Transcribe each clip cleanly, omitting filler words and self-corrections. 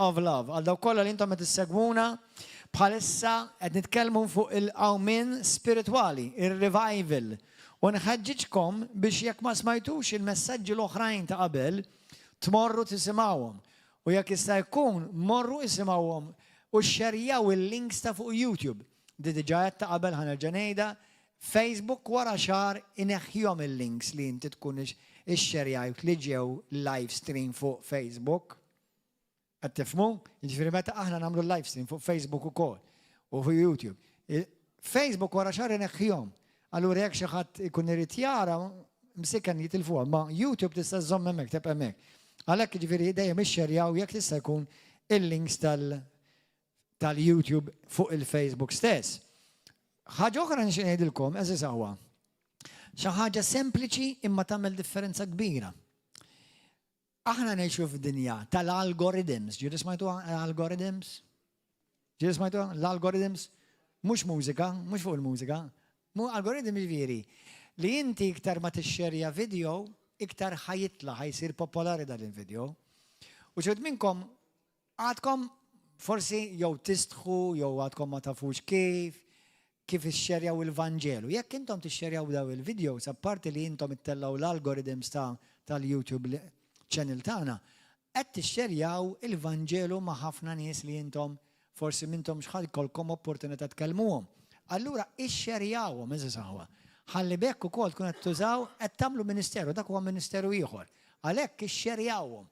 of Love. Għal dawk kollha li intom qed issegwuna, bħalissa qed nitkellmu fuq il-qawmien spiritwali, ir-revival. U nħeġġiġkom biex jekk ma smajtux il-messaġġi l-oħrajn ta' qabel, tmorru tisimgħuhom. U jekk jista' jkun, morru isimgħuhom u xxerjaw il-links ta' fuq YouTube. Di diġà għedtha qabel ħa nerġa' ngħidha, Facebook wara xahar ineħħihom il-links li inti tkun ixxerjajt li ġew live stream fuq Facebook. Qed tifhmu? Jiġifieri meta aħna nagħmlu live stream fuq Facebook ukoll u fuq YouTube. Facebook wara xahar ineħħihom. Allura jekk xi ħadd ikun irid jara, msiken jitilfuha, ma YouTube tista' żżomm hemmhekk, tibqa' hemmhekk. Għalhekk jiġifieri dejjem ixxerjaw jekk tista' jkun il-links tal- tal-YouTube fuq il-Facebook stess. Ħaġa oħra nixtieq ngħidilkom, eżiż aħwa, xi ħaġa sempliċi imma tagħmel differenza kbira. Aħna ngħixu f'dinja tal-algorithms. Ġieli smajtu algorithms? Ġieli smajtu l-algorithms? Mhux mużika, mhux fuq il-mużika. Mu algorithm ġifieri li inti iktar ma tixxerja video, iktar ħajitla ħajsir popolari dan il-video. U xi minnkom Għadkom forsi jew tistħu jew għadkom ma tafux kif, kif ixxerjaw il-Vanġelu. Jekk intom tixxerjaw daw il-videos, apparti li intom ittellgħu l-algorithms ta' tal-YouTube channel tagħna, qed tixxerjaw il-Vanġelu ma' ħafna nies li intom forsi m'intomx ħa jkollkom opportunità tkellmuhom. Allura ixxerjawhom, għeżież aħwa. Ħalli b'hekk ukoll tkun qed tużaw qed tagħmlu ministeru, dak huwa ministeru ieħor. Għalhekk ixxerjawhom.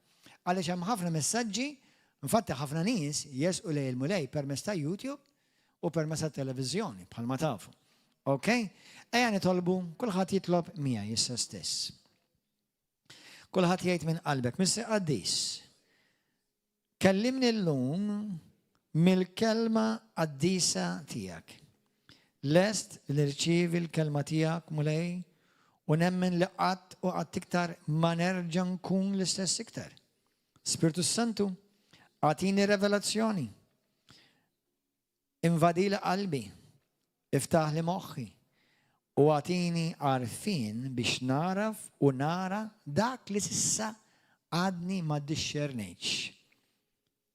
Għaliex hemm ħafna messaġġi, infatti ħafna nies jersqu lejn il-Mulej permezz ta' YouTube u permezz tat-televiżjoni, bħalma tafu. Ok? Ejja nitolbu, kulħadd jitlob miegħi issa stess. Kulħadd jgħid minn qalbek, Missier Qaddis, kellimni llum mill-kelma qaddisa tiegħek. Lest li nirċievi l-kelma tiegħek, Mulej, u nemmen li qatt u qatt iktar ma nerġa' nkun l-istess iktar. Spirtu Santu, agħtini revelazzjoni. Invadili qalbi, iftaħli moħħi u agħtini għarfien biex nagħraf u nara dak li s'issa għadni ma ddixxernejtx.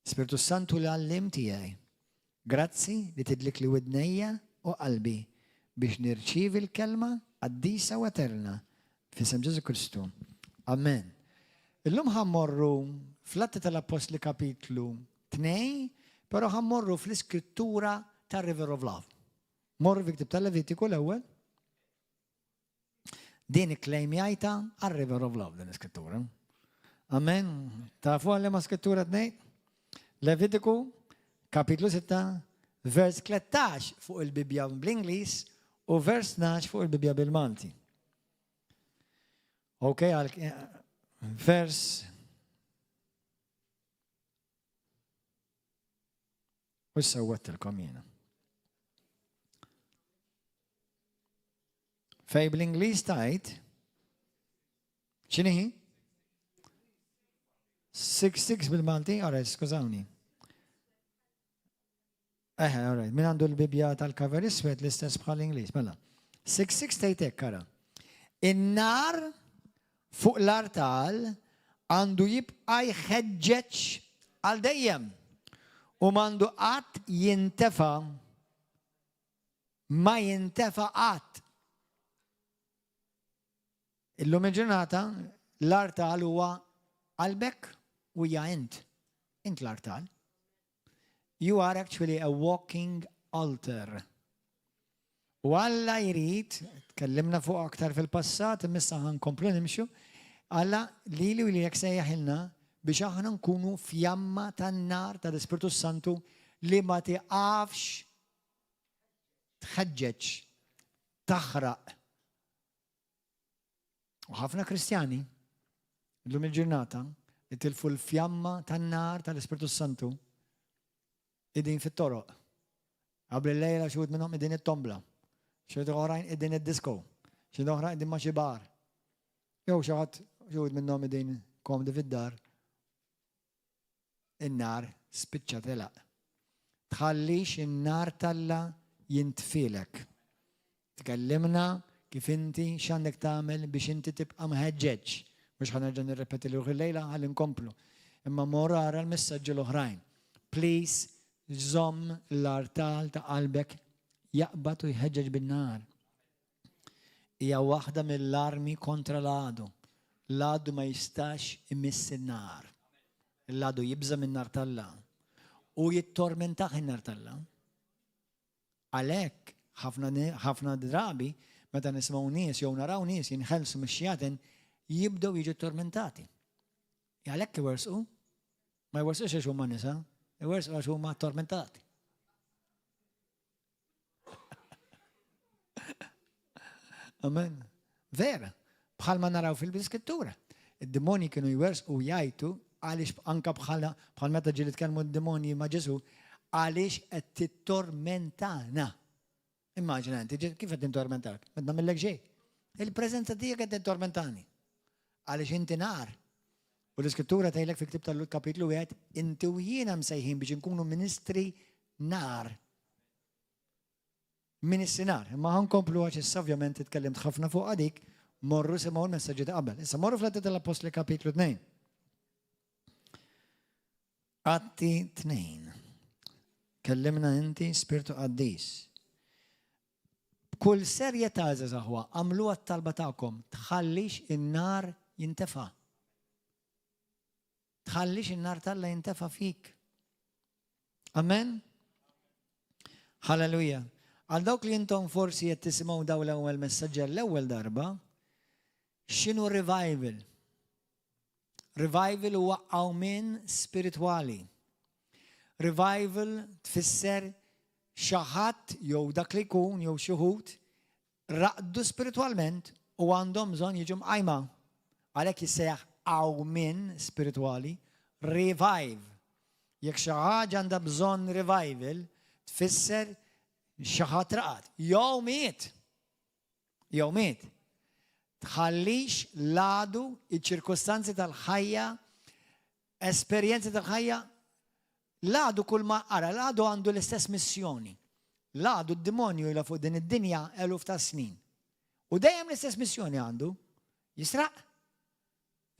Spirtu Santu l-għalliem tiegħi, grazzi li tidlikli widnejja u qalbi biex nirċievi l-Kelma qaddisa u eterna f'isem Ġesù Kristu. Amen. Illum ħa mmorru fl-Atti tal-Appostli kapitlu 2, però ħa mmorru fl-iskrittura tar-River of Love. Morru fi ktieb tal-Levitiku l-ewwel. Din ikklejmjajta għal-River of Love din l-iskrittura. Amen. Tafu għalli ma skrittura tnejn? Levitiku, kapitlu 6, vers 13 fuq il-Bibja bl-Ingliż u vers 12 fuq il-Bibja bil-Malti. Ok, għal vers U sewwettilkom jiena. Fej bl-Ingliż tajt, x'inhi? 6-6 bil-Malti, alright, skużawni. Eħe, alright, min għandu l-Bibja tal-cover iswed l-istess bħal Ingliż, mela. 6-6 tgħid hekk ara. In-nar fuq l-artal għandu jibqa' jħeġġeġ għal dejjem u m'għandu qatt jintefa' ma jintefa' qatt. Illum il-ġurnata l-artal huwa qalbek u hija int. Int l-artal. You are actually a walking altar. U Alla jrid, tkellimna fuq aktar fil-passat, imma issa ħa nkomplu nimxu, Alla lili u lilek sejjaħilna biex aħna nkunu fjamma tan-nar tal-Ispirtu Santu li ma tiqafx tħeġġeġ, taħraq. U ħafna Kristjani llum il-ġurnata li tilfu l-fjamma tan-nar tal-Ispirtu Santu qegħdin fit-toroq. Qabel il-lejla xi wħud minnhom qegħdin it-tombla, xi wħud oħrajn qegħdin id-disco, xi oħrajn qegħdin ma' xi bar. Jew xi ħadd xi wħud minnhom qegħdin komdi fid-dar. In-nar spiċċa telaq. Tħallix in-nar t'Alla jintfielek. Tkellimna kif inti x'għandek tagħmel biex inti tibqa' mħeġġeġ. Mhux ħa nerġa' nirrepeti ruħi llejla ħalli nkomplu. Imma mor ara l-messaġġi l-oħrajn. Please, żomm l-artal ta' qalbek jaqbad u jħeġġeġ bin-nar. Hija waħda mill-armi kontra l-għadu. L-għadu ma jistax imiss in-nar. L-għadu jibża' min-nar t'Alla u jittormentah in-nar t'Alla. Għalhekk, ħafna ħafna drabi, meta nisimgħu nies jew naraw nies jinħelsu mix-xjaten, jibdew jiġu ttormentati. Għalhekk iwerżqu. Ma jwerżqux għax huma nisa, iwerżqu għax huma ttormentati. Amen. Vera, bħalma naraw fil-Iskrittura. Id-demonji kienu jwerżqu u jgħajtu għaliex anka bħala bħal meta ġieli tkellmu d-demonji ma' Ġesu, għaliex qed tittormentana. Immaġina inti, kif qed nintormentak? Ma nagħmillek xejn. Il-preżenza tiegħek qed tintormentani. Għaliex inti nar. U l-Iskrittura tgħidlek fi ktib tal-Lhud kapitlu 1, inti u jiena msejħin biex inkunu ministri nar. Ministri nar. Imma ħankomplu għax issa ovvjament itkellimt ħafna fuq dik, morru simgħu l-messaġġi ta' qabel. Issa morru fl-Atti tal-Appostli kapitlu 2. Atti 2. Kellimna inti, Spirtu Qaddis. B'kull serjetà, għeżież aħwa, agħmluha t-talba tagħkom, tħallix in-nar jintefa'. Tħallix in-nar t'Alla jintefa' fik. Amen? Halleluja. Għal dawk li intom forsi qed tisimgħu daw l-ewwel messaġġi l-ewwel darba, x'inhu revival? Revival huwa qawmien spiritwali. Revival tfisser xi ħadd jew dak li jkun jew xi wħud raqdu spiritwalment u għandhom bżonn jiġu mqajma. Għalhekk jissejjaħ qawmien spiritwali, revive. Jekk xi ħaġa għandha bżonn revival, tfisser xi ħadd raqad jew miet. Jew miet. Tħallix l-għadu, iċ-ċirkustanzi tal-ħajja, esperjenzi tal-ħajja, l-għadu kull ma ara, l-għadu għandu l-istess missjoni. L-għadu d-demonju ila fuq din id-dinja eluf ta' snin. U dejjem l-istess missjoni għandu. Jisraq,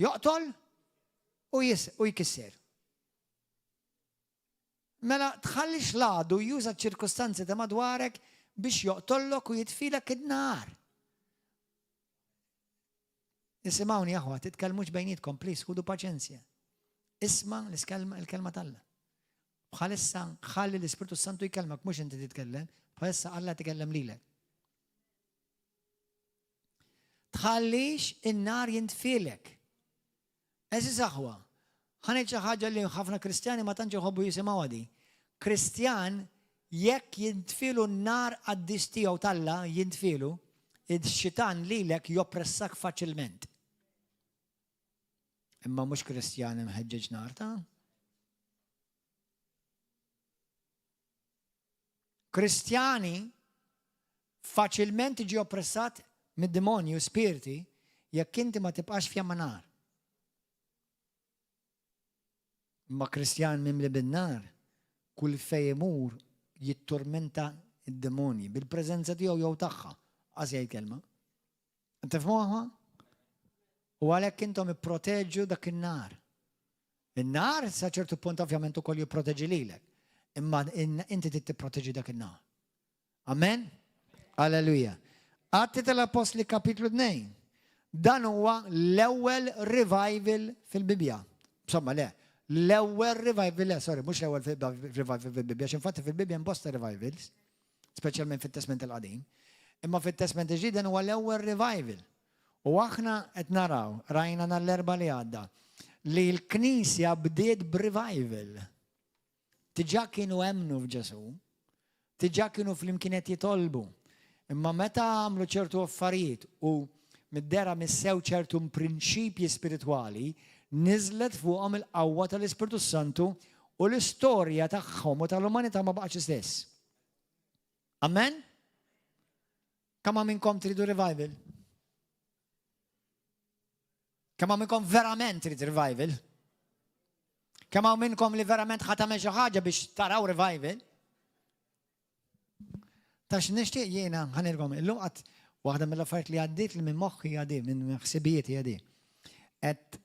joqtol u jkisser. Mela tħallix l-għadu juża ċ-ċirkustanzi ta' madwarek biex joqtollok u jitfilek id-nar. Isimgħuni aħwa, titkellmux bejnietkom, please, ħudu paċenzja. Isma' l-kelma t'Alla. Bħalissa ħalli l-Ispirtu Santu jkellmek, mhux inti titkellem, bħalissa Alla tkellem lilek. Tħallix in-nar jintfilek. Għeżież aħwa, ħa ngħid xi ħaġa li ħafna Kristjani ma tantx iħobbu jisimgħuha di. Kristjan jekk jintfielu n-nar qaddis tiegħu t'Alla jintfielu, ix-xitan lilek joppressak faċilment. Imma mhux Kristjan imħeġġeġ nar ta'. Kristjani faċilment tiġi oppressat mid-demonji u spirti jekk inti ma tibqax fjamma nar. Imma Kristjan mimli bin-nar, kull fej imur jitturmenta d-demonji bil-preżenza tiegħu jew tagħha, qas jgħid kelma. Tifhmuha? U għalhekk intom ipproteġu dak in-nar. In-nar sa ċertu punt ovvjament ukoll jipproteġi lilek. Imma inti trid tipproteġi dak in-nar. Amen? Alleluja. Atti tal-Appostli kapitlu 2. Dan huwa l-ewwel revival fil-Bibbja. Insomma, le, l-ewwel revival, le, sorry, mhux l-ewwel revival fil-Bibbja, x'infatti fil-Bibbja hemm bosta revivals, speċjalment fit-Testment il-Qadim. Imma fit-Testment il-Ġdid dan huwa l-ewwel revival. U aħna qed naraw, rajna nhar l-Erbgħa li għadda, li l-Knisja bdiet b'revival. Diġà kienu emmnu f'Ġesù, diġà kienu flimkien qed jitolbu. Imma meta għamlu ċertu affarijiet u mid-dehra missew ċertu prinċipji spiritwali, niżlet fuqhom il-qawwa tal-Ispirtu Santu u l-istorja tagħhom u tal-umanità ma baqgħetx istess. Amen? Kemm hawn minnkom tridu revival? Kemm hawn minnkom verament trid revival? Kemm hawn minnkom li verament ħa tagħmel xi ħaġa biex taraw revival? Tax nixtieq jiena ħanilkom illum qatt waħda mill-affarijiet li għaddiet li minn moħħi għadi, minn ħsibijiet għadi. Qed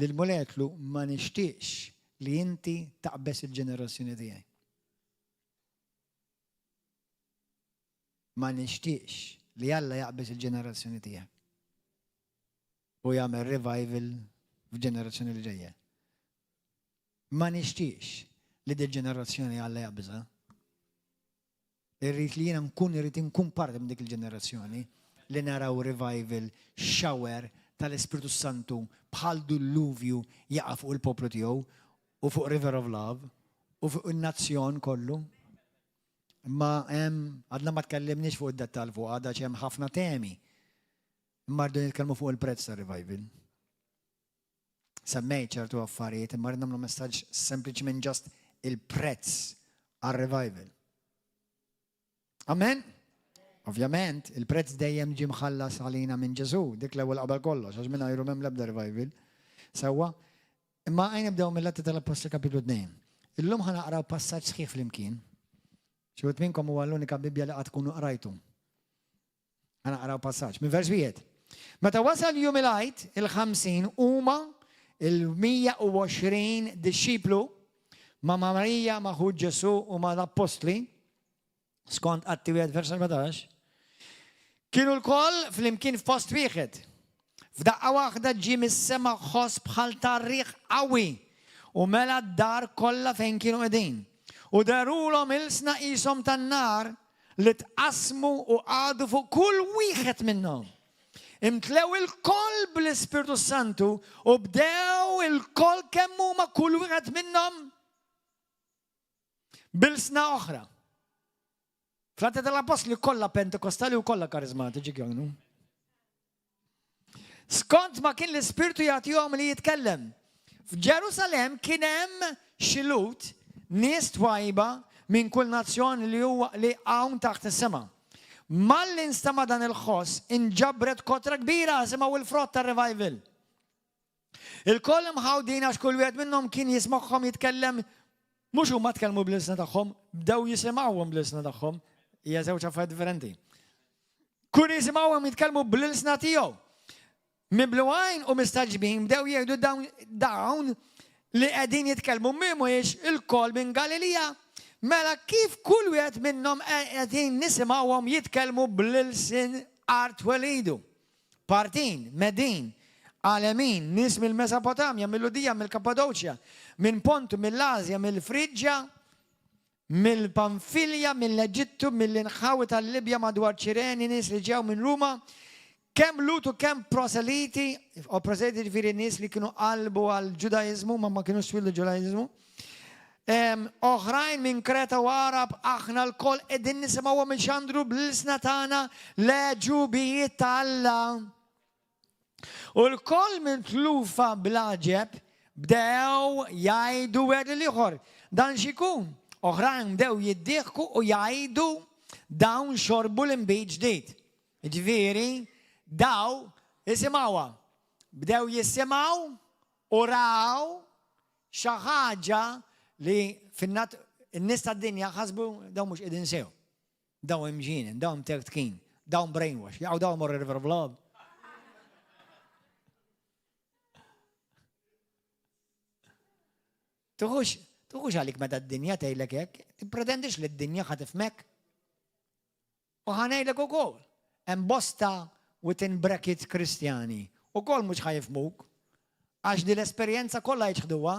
Lill-Mulej għedtlu ma nixtieqx li inti taqbeż il-ġenerazzjoni tiegħi. Ma nixtieqx li Alla jaqbeż il-ġenerazzjoni tiegħek. U jagħmel revival f'ġenerazzjoni li ġejja. Ma nixtieqx li dil-ġenerazzjoni Alla jaqbiżha. Irrid li jiena nkun irrid inkun parti minn dik il-ġenerazzjoni li naraw revival, shower tal-Ispirtu Santu bħal dulluvju jaqa' fuq il-poplu tiegħu u fuq River of Love u fuq in-nazzjon kollu. Imma hemm għadna ma tkellimniex fuq id-dettall fuq għadha hemm ħafna temi. Imma rridu nitkellmu fuq il-prezz ta' revival. Semmejt ċertu affarijiet imma rrid nagħmlu messaġġ sempliċement just il-prezz għar-revival. Amen? Ovvjament, il-prezz dejjem ġie mħallas għalina minn Ġesù, dik l-ewwel qabel kollox, għax mingħajru m'hemm l-ebda revival. Sewwa, imma għajn nibdew mill-Atti tal-Appostli kapitlu 2. Illum ħa naqraw passaġġ sħiħ flimkien. Xi wħud minnkom huwa l-unika Bibbja li qatt tkunu qrajtu. Ħa naqraw passaġġ minn vers wieħed. Meta wasal jum il-Għid, il-50 huma il-120 dixxiplu ma' Marija, ma' ħut Ġesù u ma' l-appostli, skont Atti wieħed vers 14, kienu lkoll flimkien f'post wieħed. F'daqqa waħda ġie mis-sema ħoss bħal ta' riħ qawwi u mela d-dar kollha fejn kienu qegħdin. U dehurulhom ilsna qishom tan-nar li tqassmu u qagħdu fuq kull wieħed minnhom. Imtlew ilkoll bl-Ispirtu s-Santu u bdew ilkoll kemm huma kull wieħed minnhom b'ilsna oħra. Fl-Atti tal-Appostli kollha Pentekostali u kollha karizmatiċi kienu. Skont ma kien l-Ispirtu jagħtihom li jitkellem. F'Ġerusalemm kien hemm xi Lhud, nies twajba minn kull nazzjon li huwa li hawn taħt is-sema. Malli nstema' dan il-ħoss, inġabret kotra kbira, simgħu l-frott tar-revival. Ilkoll imħawdin għax kull wieħed minnhom kien jismagħhom jitkellem, mhux huma tkellmu bl-ilsna tagħhom, bdew jisimgħuhom bl-ilsna tagħhom, hija żewġ affarijiet differenti. Kull jisimgħuhom jitkellmu bl-ilsna tiegħu. Miblugħin u mistagħġbin bdew jgħidu dawn dawn li qegħdin jitkellmu mhumiex ilkoll minn Galilija? Mela kif kull wieħed minnhom qegħdin nisimgħuhom jitkellmu bl-ilsien art twelidu? Partin, Medin, Għalemin, nies mill-Mesopotamja, mil-Lhudija, mill-Kappadoċja, minn Pontu, mill-Asja, mill-Friġja, mill-Pamfilja, mill-Eġittu, mill-inħawi tal-Libja madwar Ċireni, nies li ġew minn Ruma, kemm Lhud u kemm proseliti, u proseliti ġifieri nies li kienu qalbu għall-Ġudaiżmu ma ma kinux twieldu Ġudaiżmu, Oħrajn minn Kreta u Għarab, aħna lkoll qegħdin nisimgħuhom ixandru bl-ilsna tagħna l-għeġubijiet ta' Alla. U lkoll mitlufa bl-għaġeb bdew jgħidu wieħed lil ieħor, Dan x'ikun? Oħrajn bdew jiddieħku u jgħidu, Dawn xorbu l-inbid ġdid. Jiġifieri, daw, isimgħuha, bdew jisimgħu u raw Xi ħaġa li fin-nat in-nies tad-dinja ħasbu dawn mhux qegħdin sew. Dawn imġienen, dawn mtertkin, dawn brainwash, jaqgħu dawn morru River of Love. Tuħux, tuħux għalik meta d-dinja tgħidlek hekk, tippretendix li d-dinja ħa tifhmek. U ħa ngħidlek ukoll, hemm bosta within brackets Kristjani ukoll mhux ħa jifhmuk għax din l-esperjenza kollha jiċħduha.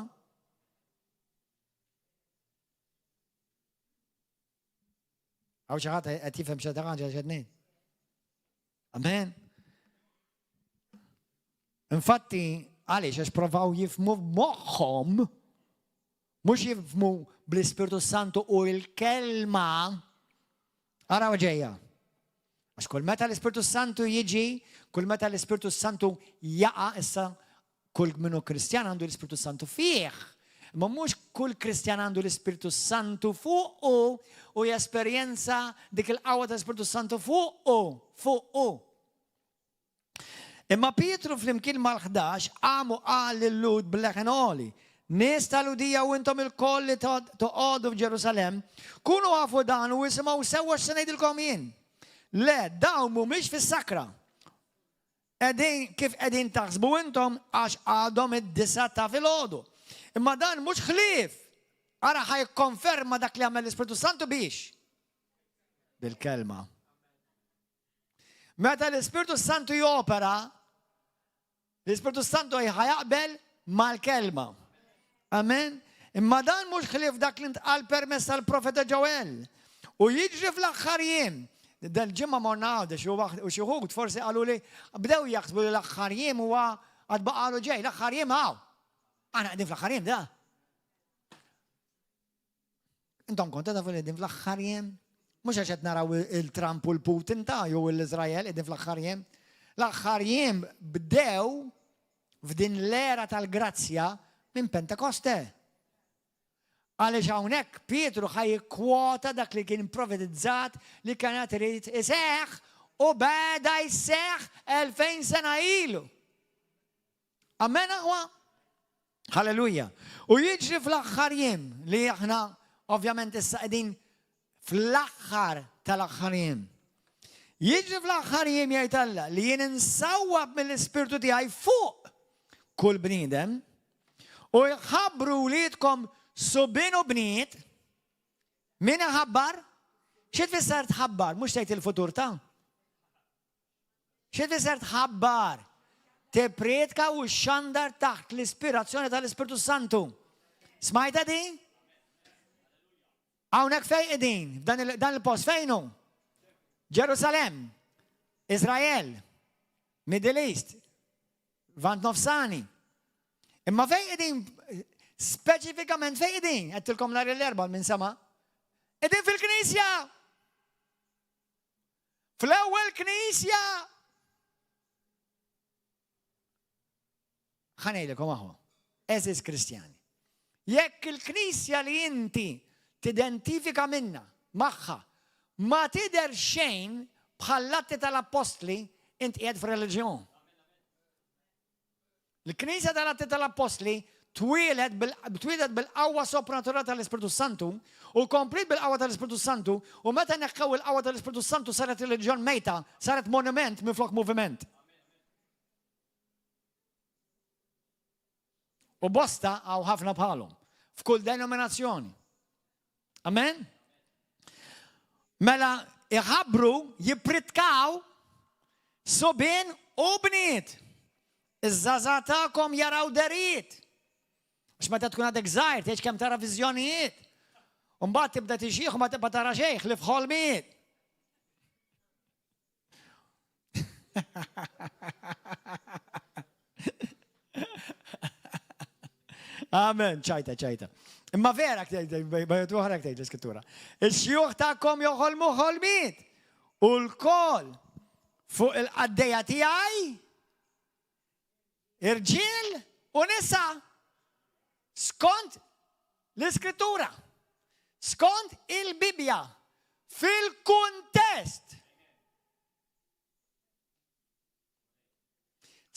Hawn xi ħadd qed jifhem xi ħaġa x'qed ngħid. Amen. Infatti, għaliex għax provaw jifhmu b'moħħhom Mhux jifhmu bl-Ispirtu Santu u l-kelma. Araw ġejja. Għax kull meta l-Ispirtu Santu jiġi, kull meta l-Ispirtu Santu jaqa' issa kull minnu Kristjan għandu l-Ispirtu Santu fih. Ma mhux kull Kristjan għandu l-Ispirtu Santu fuqu u jesperjenza dik il-qawwa tal-Ispirtu Santu fuqu, fuqu. Imma Pietru flimkien mal-11 qam u qal lil-Lhud b'leħen għoli, Nies ta' Lhudija u intom ilkoll li toqogħdu f'Ġerusalemm, kunu afu dan u isimgħu sewwa x'se ngħidilkom jien. Le, dawn mhumiex fis-sakra. Qegħdin kif qegħdin taħsbu intom għax għadhom id-disa ta' filgħodu. Imma dan mhux ħlief. Ara ħa jikkonferma dak li għamel l-Ispirtu Santu biex bil-kelma. Meta l-Ispirtu Santu jopera, l-Ispirtu Santu jaqbel mal-kelma. Amen. Imma dan mhux ħlief dak li ntqal permezz tal-profeta Ġoel. U jiġri fl-aħħar jiem. Dal-ġimgħa morna Għawdex u xi wħud forsi qalu li bdew jaħsbu li l-aħħar jiem huwa għad baqalu ġej, l-aħħar jiem hawn. Aħna qegħdin fl-aħħar jiem da. Intom kontu tafu li qegħdin fl-aħħar jiem? Mhux għax qed naraw il-Trump u l-Putin ta' jew l-Iżrael qegħdin fl-aħħar jiem. L-aħħar jiem bdew f'din l-era tal-grazzja minn Pentekoste. Għaliex hawnhekk Pietru ħa jikkwota dak li kien profetizzat li kien qed irid iseħħ u beda jseħħ 2000 sena ilu. Amen aħwa? Halleluja. U jiġri fl-aħħar jiem li aħna ovvjament issa qegħdin fl-aħħar tal-aħħar jiem. Jiġri fl-aħħar jiem jgħid Alla li jien insawwab mill-ispirtu tiegħi fuq kull bniedem u jħabbru wliedkom subien u bniet min iħabbar? Xi tfisser tħabbar? Mhux tgħid il-futur ta' Xi tfisser tħabbar? Tipprietka u xxandar taħt l-ispirazzjoni tal-Ispirtu Santu. Smajta din? Hawnhekk fejn qegħdin? Dan il-post fejn hu? Ġerusalemm, Iżrael, Middle East, Vant Nofsani. Imma fejn qegħdin speċifikament fejn qegħdin? Għedtilkom nhar l-Erbgħa minn sema. Qegħdin fil-Knisja! Fl-ewwel knisja! Ħa ngħidilkom aħwa, eżis Kristjani. Jekk il-knisja li inti tidentifika minna magħha ma tidher xejn bħall-atti tal-appostli, int qiegħed f'reliġjon. Il-Knisja tal-Atti tal-Appostli twieled bil-qawwa sopranaturali tal-Ispirtu Santu u kompliet bil-qawwa tal-Ispirtu Santu u meta neħħew il-qawwa tal-Ispirtu Santu saret reliġjon mejta, saret monument minflok moviment. U bosta hawn ħafna bħalhom f'kull denominazzjoni. Amen? Mela iħabbru, jippritkaw subien u bniet. Iż-żgħażagħ tagħkom jaraw derijiet. Għax meta tkun għadek żgħir tgħidx kemm tara viżjonijiet. U mbagħad tibda tixjieħ u ma tibqa' tara xejn ħlief ħolmijiet. Amen, ċajta, ċajta. Imma vera bajt oħra tgħid l-iskrittura. Ix-xjuħ tagħkom joħolmu ħolmiet u l-kol fuq il-qaddejja tiegħi irġiel u nisa skont l-iskrittura, skont il-Bibbja, fil-kuntest.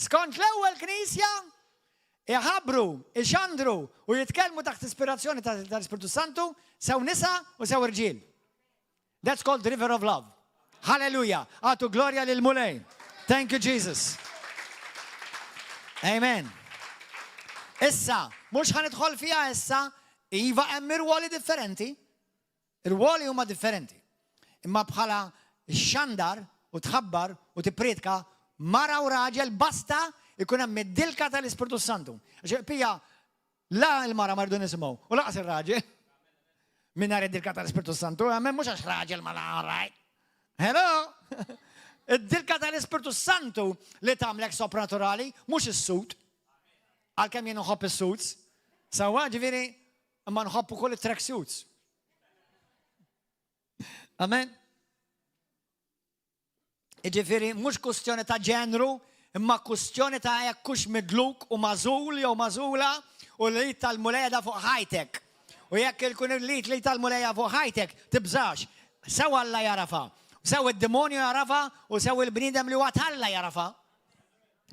Skont l-ewwel knisja, iħabbru, ixandru u jitkellmu taħt ispirazzjoni tal-Ispirtu Santu sew nisa u sew irġiel. That's called river of love. Hallelujah. Għatu glorja lil Mulej. Thank you Jesus. Amen. Issa, mhux ħa nidħol fiha issa, iva hemm irwoli differenti. Ir-rwoli huma differenti. Imma bħala xxandar u tħabbar u tippriedka mara u raġel basta jkun hemm id-dilka tal-Ispirtu Santu. Għax pija la l-mara ma rridu nisimgħu u laqas ir-raġel. Mingħajr id-dilka tal-Ispirtu Santu, hemm mhux għax raġel ma la right. Hello! Id-dilka tal-Ispirtu Santu li tagħmlek sopranaturali, mhux is-sut. Għalkemm jien nħobb is-suits. Sewwa ġifieri Imma nħobb ukoll it-track suits. Amen. Iġifieri mhux kustjoni ta' ġenru, imma kustjoni ta' jekk hux midluk u magħżul jew magħżula u l-id tal-Mulej qiegħda fuq ħajtek. U jekk ikun l-id li tal-Mulej fuq ħajtek, tibżax. Sew Alla jarafa, sew id-demonju jarafa u sew il-bniedem li huwa t'Alla jarafa.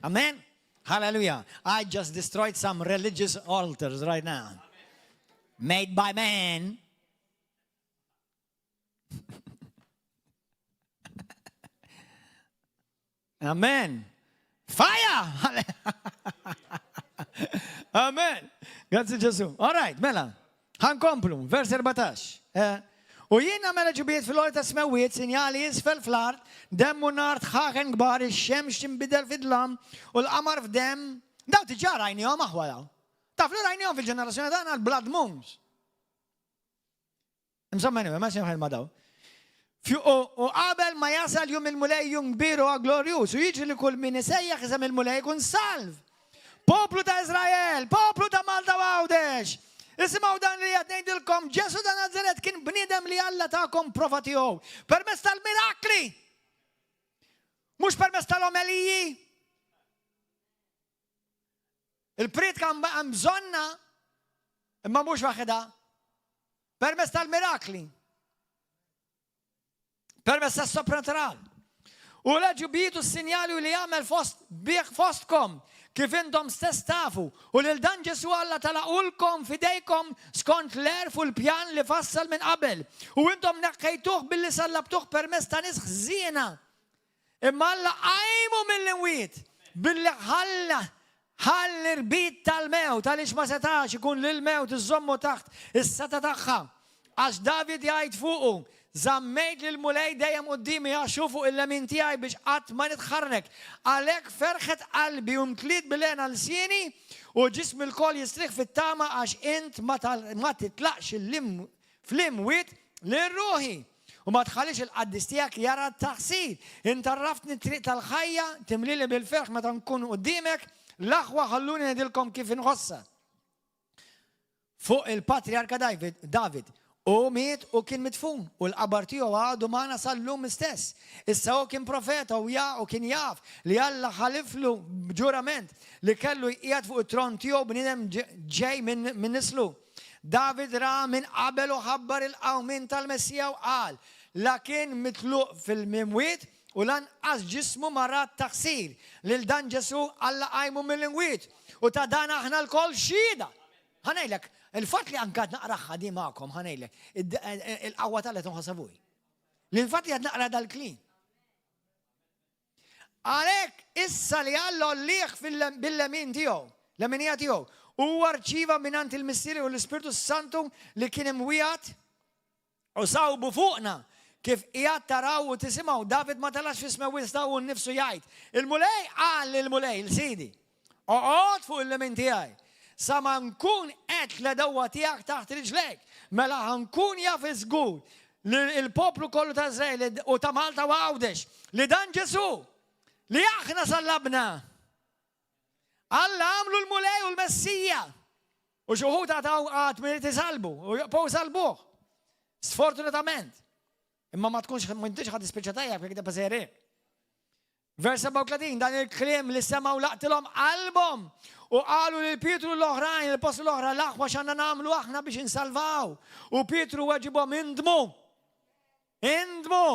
Amen. Hallelujah. I just destroyed some religious altars right now. Made by man. Amen. Faja! Amen. Grazzi Ġesu. All right, mela. Ħankomplu, vers 14. Eh, u jien nagħmel ġubiet fil-għoli ta' smewwiet, sinjali isfel fl-art, demm u nar tħaħen kbar, ix-xemx tinbidel fid-dlam u l-qamar f'demm. Daw diġà rajnihom aħwa daw. Taf li rajnihom fil-ġenerazzjoni tagħna l-blood moons. Insomma, anyway, ma xejn ma daw. U qabel ma jasal jum il-Mulej jum kbir u glorjuż, u jiġri li kull min isejjaħ isem il-Mulej jkun salv. Poplu ta' Izrael, poplu ta' Malta u Għawdex, isimgħu dan li qed ngħidilkom, Ġesù ta' Nazaret kien bniedem li Alla takom prova tiegħu permezz tal-mirakli. Mhux permezz tal-omeliji. Il-priedka hemm bżonnha, imma mhux waħedha. Permezz tal-mirakli. Permezz tas-sopranatural. U l-għeġubijiet u s-sinjali li għamel fost bih fostkom, kif intom stess tafu, u lil dan Ġesù Alla telaqulkom f'idejkom skont l-għerf u l-pjan li fassal minn qabel. U intom neħħejtuh billi sallabtuh permezz ta' nies ħżiena. Imma Alla qajmu mill-imwiet billi ħalla ħall l-irbit tal-mewt għaliex ma setax ikun li l-mewt iżżommu taħt is-setgħa tagħha. Għax David jgħid fuqu, Żammejt lill-Mulej dejjem quddiemi għax hu fuq il-lemin tiegħi biex qatt ma nitħarrek. Għalhekk ferħet qalbi u mtliet bil-hena lsieni, u ġismi lkoll jistrieħ fit-tama għax int ma titlaqx fl-imwiet lil ruħi. U ma tħallix il-qaddis tiegħek jara t-taħsir. Int għarraftni t-triq tal-ħajja, timlili bil-ferħ meta nkun quddiemek. L-aħwa ħalluni ngħidilkom kif inħossha. Fuq il-patriarka David, hu miet u kien midfun, u l-qabar tiegħu għadu magħna sal-lum istess. Issa hu kien profeta u ja u kien jaf li Alla ħaliflu b'ġurament li kellu jqiegħed fuq it-tron tiegħu bniedem ġej minn nislu. David ra minn qabel u ħabbar il-qawmien tal-Messija u qal, La kien mitluq fil-imwiet u lanqas ġismu ma ra t-taħsir. Lil dan Ġesù Alla qajmu mill-imwiet, u ta' dan aħna lkoll xhieda. Ħa ngħidlek, il-fatt li anke qed naqraha di magħkom, ħa ngħidlek, il-qawwa t'Alla qed inħossha fuqi. L-fatt li qed naqra dal-kliem. Għalhekk issa li Alla għollih bil-lemin tiegħu, leminija tiegħu, huwa rċieva mingħand il-Missier u l-Ispirtu Santu li kien imwiegħed u sawbu fuqna kif qiegħed taraw u tisimgħu. David ma telax fis-smewwiet iżda hu nnifsu jgħid, Il-Mulej qal lill-Mulej, 'l Sidi, Oqgħod fuq il-lemin tiegħi, sa ma nkun qegħedt l-għedewwa tiegħek taħt riġlejk. Mela ħa nkun jaf żgur li l-poplu kollu ta' Iżrael u ta' Malta u Għawdex li dan Ġesù, li aħna sallabna, Alla għamlu l-Mulej u l-Messija. U xi wħud għad hawn għad min irid isalbu u jibqgħu jsalbuh. Sfortunatament. Imma ma tkunx m'intix ħa tispiċċa tajjeb jekk tibqa' sejjer hekk. Vers 37, dan il-kliem li semgħu laqtilhom qalbhom u qalu lil Pietru l-oħrajn, il-appostli l-oħra, l-aħwa x'għandna nagħmlu aħna biex insalvaw. U Pietru weġibhom indmu. Indmu.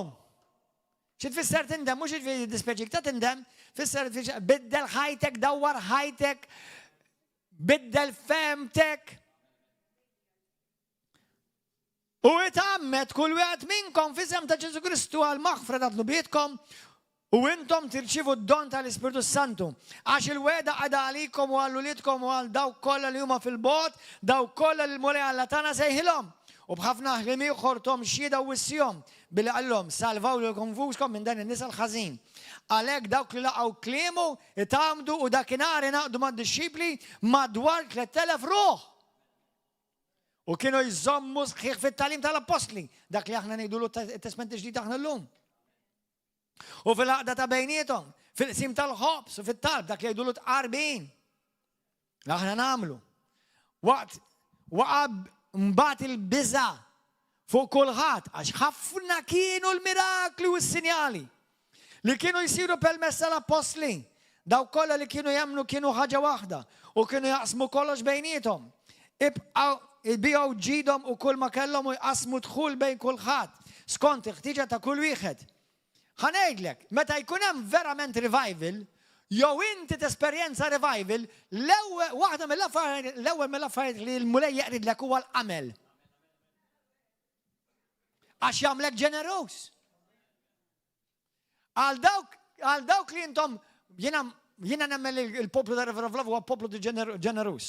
Xi tfisser tindem, mhux jiġifieri dispjaċik ta' tindem, fisser biddel ħajtek, dawwar ħajtek, biddel fehmtek. U itgħammed kull wieħed minnkom f'isem ta' Ġesù Kristu għall-maħfra ta' dnubietkom, u intom tirċievu d-don tal-Ispirtu s-Santu. Għax il-wegħda qiegħda għalikom u għal uliedkom u għal dawk kollha li huma fil-bogħod, dawk kollha li l-Mulej Alla tagħna sejħilhom. U b'ħafna kliem ieħor thom xhieda u wissihom, billi qalilhom, Salvaw lilkom nfuskom minn dan in-nisel ħażin. Għalhekk dawk li laqgħu kliemu itgħammdu u dakinhar ingħaqdu mad-dixxipli madwar 3,000 ruħ. U kienu jżommu sħiħ fit-tagħlim tal-appostli, dak li aħna ngħidulu t-Testment il-Ġdid aħna llum. U fil-għaqda ta' bejniethom, fil-qsim tal-ħobż u fit-talb, dak li jgħidulu tqarbin. Aħna nagħmlu. Waqt waqa' mbagħad il-biża' fuq kulħadd għax ħafna kienu l-mirakli u s-sinjali li kienu jsiru permezz tal-appostli. Dawk kollha li kienu jemmnu kienu ħaġa waħda u kienu jaqsmu kollox bejniethom. Ibqgħu jbigħu ġidhom u kull ma kellhom u jqassmu d-dħul bejn kulħadd skont il-ħtieġa ta' kull wieħed. Ħa ngħidlek, meta jkun hemm verament revival, jew inti tesperjenza revival, l-ewwel waħda mill-affarijiet l-ewwel mill-affarijiet li l-Mulej jeqridlek huwa l-qamel. Għax jagħmlek ġeneruż. Għal dawk għal dawk li intom jiena jiena nemmen li l-poplu ta' River of Love huwa poplu ġeneruż.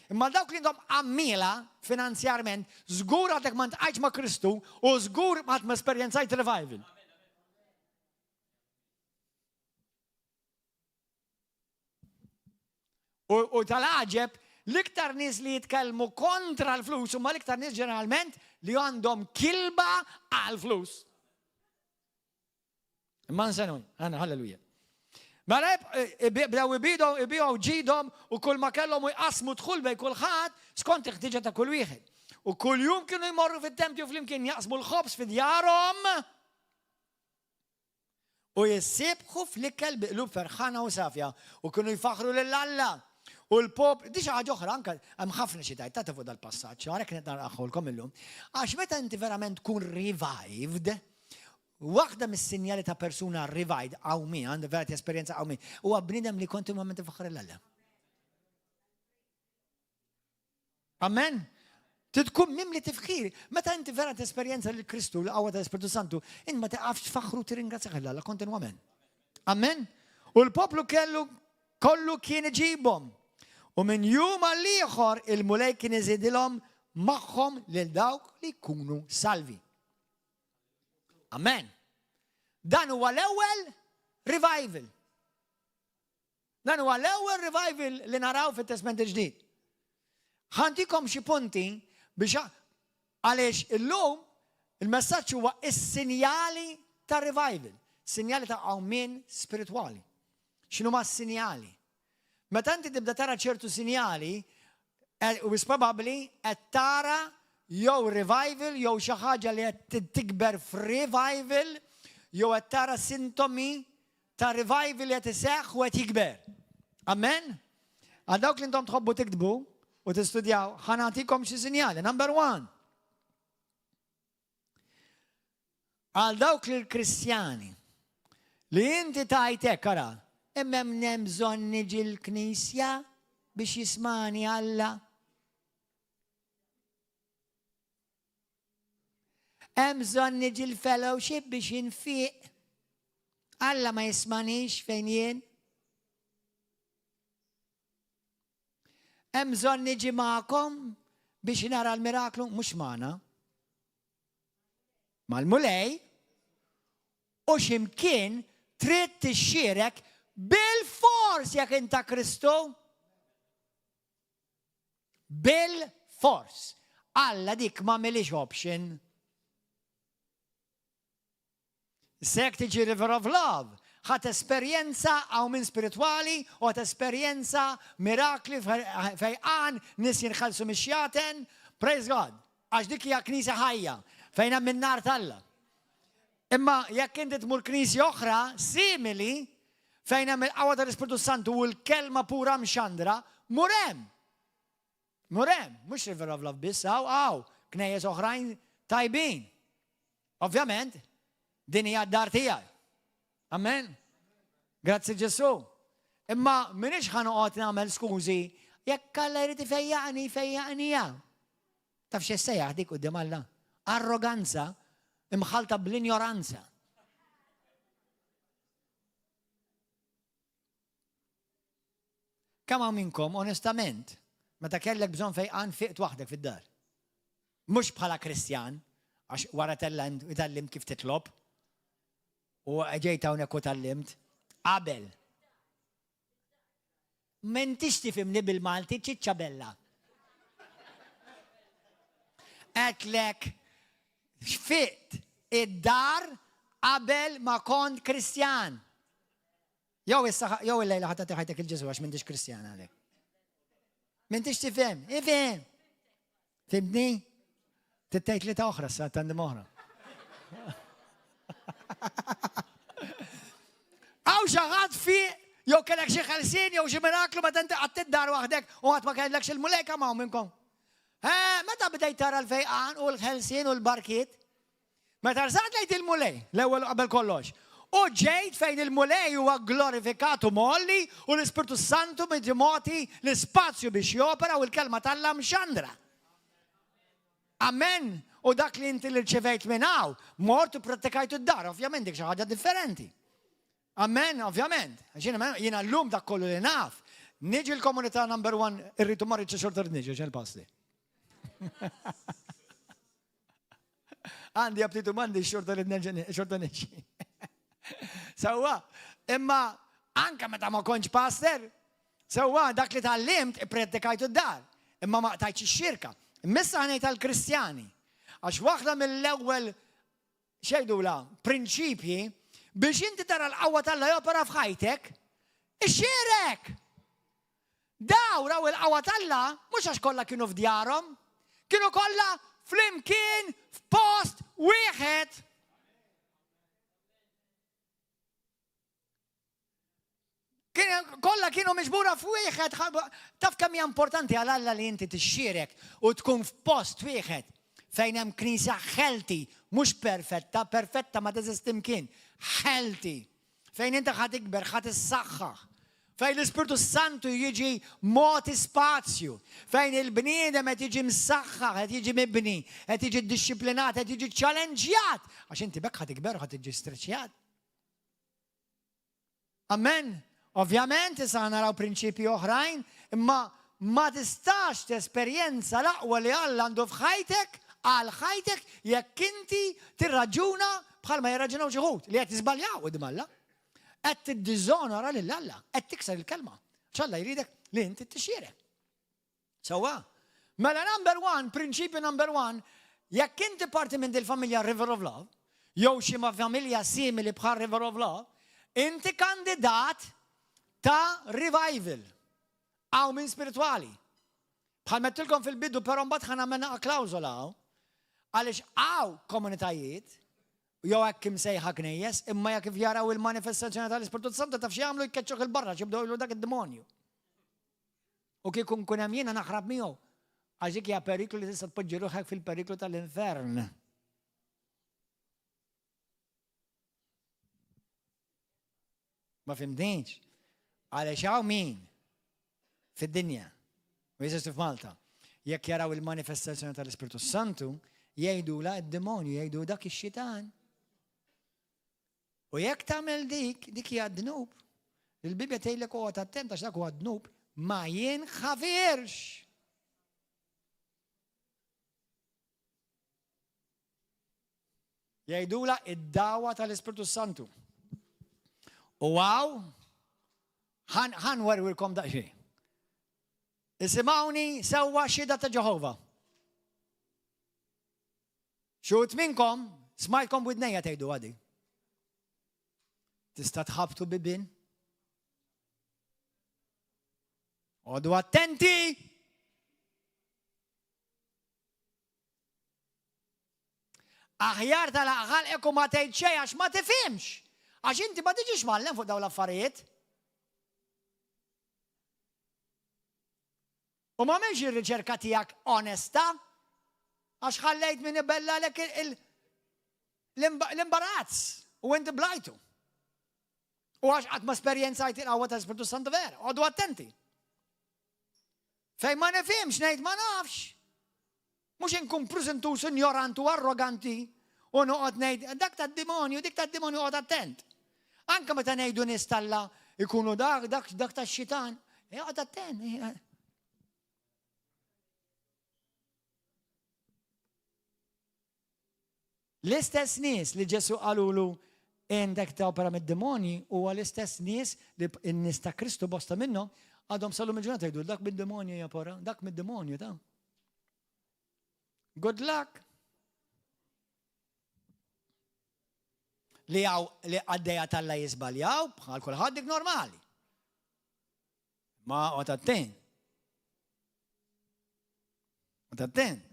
Imma dawk li intom għammiela finanzjarment, żgur għadek ma ntqajtx ma' Kristu u żgur qatt ma esperjenzajt revival. U tal-għaġeb, l-iktar nies li jitkellmu kontra l-flus huma l-iktar nies ġeneralment li għandhom kilba għall-flus. Imma nsenu, għana, halleluja. Mela eh, bdew ibidhom, ibiegħu ġidhom u kull ma kellhom u jqasmu dħul bejn kulħadd skont il-ħtiġa ta' kull wieħed. U kull jum kienu jmorru fit-tempju flimkien jaqsmu l-ħobż fi djarhom u jissibħu fl-ikel bi qlub ferħana u safja u kienu jfaħru lil Alla. U l-poplu, di xi ħaġa oħra anke hemm ħafna xi tgħid tagħti fuq dal-passaġġ, għalhekk qed naraħulkom illum. Għax meta inti verament tkun revived, Waħda mis-sinjali ta' persuna revived, qawmien, għandu vera esperjenza qawmien, huwa bniedem li kontinwament ifaħħar 'l Alla. Amen. Tkun mimli tifħir. Meta inti vera tesperjenza lil Kristu l-qawwa tal-Ispirtu Santu, int ma tiqafx tfaħħru tirringrazzjah 'l Alla kontinwament. Amen. U l-poplu kellu kollu kien iġibhom. U minn jum għal ieħor il-Mulej kien iżidilhom magħhom lil dawk li jkunu salvi. Amen. Dan huwa l-ewwel revival. Dan huwa l-ewwel revival li naraw fit-Testment il-Ġdid. Ħantikom xi punti biex għaliex illum il-messaġġ huwa is-sinjali ta' revival, sinjali ta' qawmien spiritwali. X'inhuma s-sinjali? Meta inti tibda tara ċertu sinjali, wis probabbli qed tara jew revival jew xi ħaġa li qed tikber f'revival jew qed tara sintomi ta' revival li qed iseħħ u qed jikber. Amen? Għal dawk li intom tħobbu tiktbu u tistudjaw, ħa nagħtikom xi sinjali. Number one. Għal dawk li l-Kristjani li inti tajt hekk ara, imma hemm bżonn niġi l-knisja biex jismani Alla. Hemm bżonn niġi l-fellowship biex infiq. Alla ma jismanix fejn jien. Hemm bżonn niġi magħkom biex nara l-miraklu, mhux magħna. Mal-Mulej u x'imkien trid tixxierek bil-fors jekk int ta' Kristu. Bil-fors. Alla dik ma milix option. Issa jekk tiġi River of Love, ħa tesperjenza qawmien spiritwali u ħa tesperjenza mirakli, fejqan, nies jinħelsu mix-xjaten. Praise God! Għax dik hija knisja ħajja, fejn hemm in-nar t'Alla. Imma jekk inti tmur knisja oħra simili, fejn hemm il-qawwa tal-Ispirtu Santu u l-kelma pura mxandra, mur hemm. Mur hemm, mhux River of Love biss, hawn hawn knejjes oħrajn tajbin. Ovvjament, din hija d-dar tiegħi. Amen. Grazzi Ġesù. Imma m'iniex ħa noqgħod nagħmel skużi jekk Alla jrid ifejjaqni, jfejjaqni ja. Taf x'essejjaħ dik quddiem Alla? Arroganza imħalta bl-injoranza. Kemm hawn minnkom, onestament, meta kellek bżonn fejqan fiqt waħdek fid-dar? Mhux bħala Kristjan, għax wara tgħallimt kif titlob, u ġejt hawnhekk u tgħallimt, qabel. M'intix tifhimni bil-Malti ċiċċa bella. Għedtlek x'fiqt id-dar qabel ma kont Kristjan. Jew issa jew illejla ħa tagħti ħajtek il Ġesù għax m'intix Kristjan għalek. M'intix tifhem, ifhem. Fimtni? Tittejt li ta' oħra sa tandim oħra. Għaw xi ħadd fi jew kellek xi ħelsien jew xi miraklu meta inti qatt id-dar waħdek u qatt ma kellekx il-mulej kemm hawn minnkom. Eh, meta bdejt tara l-fejqan u l-ħelsien u l-barkiet? Meta rsaqt lejn il-Mulej, l-ewwel u qabel kollox, u ġejt fejn il-Mulej huwa gglorifikat u mgħolli u l-Ispirtu s-Santu miġi mogħti l-ispazju biex jopera u l-Kelma t'Alla mxandra. Amen! U dak li inti li rċevejt minn hawn, mort u prattikajtu d-dar, ovvjament dik xi ħaġa differenti. Amen, ovvjament. Jiena llum dak kollu li naf. Niġi l-komunità number one, irridu ma rridx xorta niġi, ġel pasli. Għandi aptitu mandi xorta li xorta niġi. Sewwa, imma anka meta ma kontx pastor, sewwa dak li tgħallimt ipprettikajtu d-dar, imma ma qtajtx ix-xirka. Imma issa ħa ngħid għall-Kristjani. Għax waħda mill-ewwel x'jgħidulha prinċipji biex inti tara l-qawwa t'Alla jopera f'ħajtek, ixxierek! Daw raw il-qawwa t'Alla mhux għax kollha kienu f'djarhom, kienu kollha flimkien f'post wieħed. Kollha kienu miġbura f'wieħed, taf kemm hija importanti għal Alla li inti tixxierek u tkun f'post wieħed fejn hemm knisja healthy, mhux perfetta, perfetta ma teżisti mkien, healthy, fejn inti ħa tikber, ħa tissaħħaħ, fejn l-Ispirtu Santu jiġi mogħti spazju, fejn il-bniedem qed jiġi msaħħaħ, qed jiġi mibni, qed jiġi ddixxiplinat, qed jiġi ċċalenġjat, għax inti b'hekk ħa tikber u ħa tiġi streċjat. Amen. Ovvjament, issa naraw prinċipji oħrajn, imma ma tistax tesperjenza l-aqwa li Alla għandu f'ħajtek għal ħajtek jekk inti tirraġuna bħalma jirraġunaw xi wħud li qed jiżbaljaw quddiem Alla. Qed tiddiżonora lil Alla, qed tikser il-kelma. X'Alla jridek li inti tixxierek. Sewwa? Mela number one, prinċipju number one, jekk inti parti minn dil-familja River of Love, jew xi ma familja simili bħal River of Love, inti kandidat ta' revival, qawmien spiritwali. Bħal mettilkom fil-bidu, però mbagħad ħa nagħmel naqa' klawżola hawn, għaliex hawn komunitajiet jew hekk imsejħa knejjes, imma jekk jaraw il-manifestazzjoni tal-Ispirtu Santu taf x'jagħmlu jkeċċuh il-barra x'jibdew jgħidu dak id-demonju. U kieku nkun hemm jiena naħrab miegħu. Għax dik hija periklu li tista' tpoġġi ruħek fil-periklu tal-infern. Ma fimtniex? Għaliex hawn min fid-dinja u jeżistu f'Malta, jekk jaraw il-manifestazzjoni tal-Ispirtu Santu, jgħidula d-demonju, jgħidu dak ix-xitan. U jekk tagħmel dik, dik hija dnub. Il-Bibbja tgħidlek oqgħod attent għax dak huwa dnub ma jinħafirx. Jgħidula id-dawa tal-Ispirtu Santu. U għaw, ħan werwilkom daqsxejn. Isimgħuni sewwa xhieda ta' Ġeħova. Xi wħud minnkom smajtkom b'widnejja tgħidu għadi. Tista' tħabtu bibien? Għodu attenti! Aħjar tal-aqħal eku ma tgħid xejn għax ma tifhimx. Għax inti ma tiġix mgħallem fuq dawn l-affarijiet. U m'għamilx ir-riċerka tiegħek onesta għax ħallejt min ibellalek l-imbarazz u inti blajtu. U għax qatt ma esperjenzajt il-qawwa tal-Ispirtu Santu vera. Għodu attenti. Fejn ma nifhimx ngħid ma nafx. Mhux inkun prużentuż, injorant u arroganti u noqgħod ngħid dak tad-demonju, dik tad-demonju oqgħod attent. Anke meta ngħidu nies talla ikunu dak, dak, dak tax-xitan, eh, oqgħod attent. Eh. L-istess nies li Ġesu qalulu għandek topera mid-demonji huwa l-istess nies li n-nies ta' Kristu bosta minnhom għadhom sal-lum il-ġurnata jgħidu dak mid-demonju japora, dak mid-demonju ta' Good luck. Li għaw li għaddeja talla jizbaljaw, bħal kulħadd dik normali. Ma għot attent. Għot attent.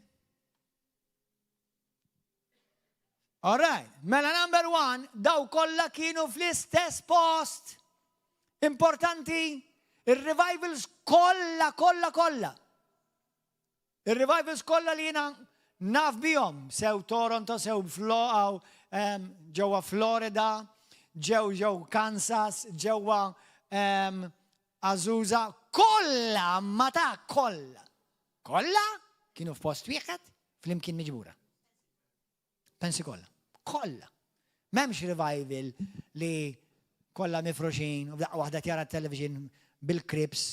All right, mela number one, daw kollha kienu fl-istess post. Importanti, il-revivals kollha, kollha, kollha. Il-revivals kollha li jiena naf bihom, sew Toronto, sew Flo, ġewwa Florida, ġew ġew Kansas, ġewwa Azusa, kollha, ma ta' kollha. Kollha kienu f'post wieħed flimkien miġbura. Pensi kollha. Kollha. M'hemmx revival li Kollha mifruxin u f'daqqa waħda tjara t-television bil-krips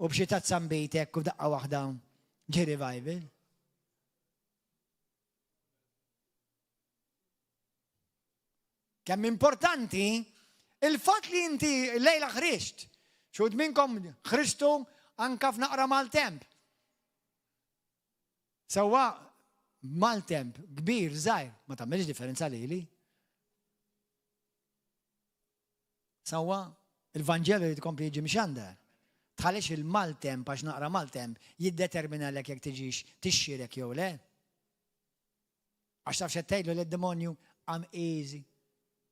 u b'xi tazza nbejtek u f'daqqa waħda ġie revival. Kemm importanti il-fatt li inti lejla ħriġt. Xud minnkom ħriġtu anka f'naqra mal-temp. Sewwa maltemp kbir, żgħir, ma tagħmilx differenza lili. Sewwa, il-Vanġelu jrid ikompli jiġi mxandar. Tħallix il-maltemp għax naqra maltemp jiddeterminalek jekk tiġix tixxierek jew le. Għax taf x'qed tgħidlu lid-demonju? I'm easy.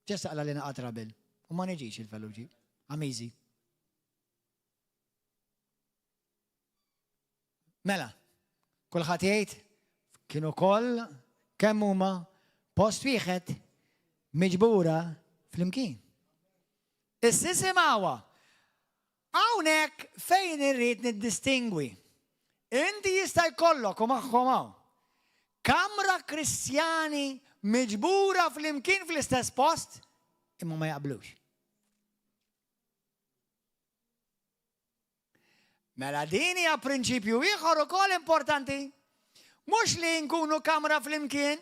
Ġest taqla' li naqa' trouble u ma niġix il-fellowship. I'm easy. Mela, kulħadd jgħid kienu koll kemm huma post wieħed miġbura flimkien. Issa isimgħuha. Hawnhekk fejn irrid niddistingwi. Inti jista' jkollok u magħhom hawn. Kamra Kristjani miġbura flimkien fl-istess post imma ma jaqblux. Mela din hija prinċipju ieħor ukoll importanti. Mhux li nkunu kamra flimkien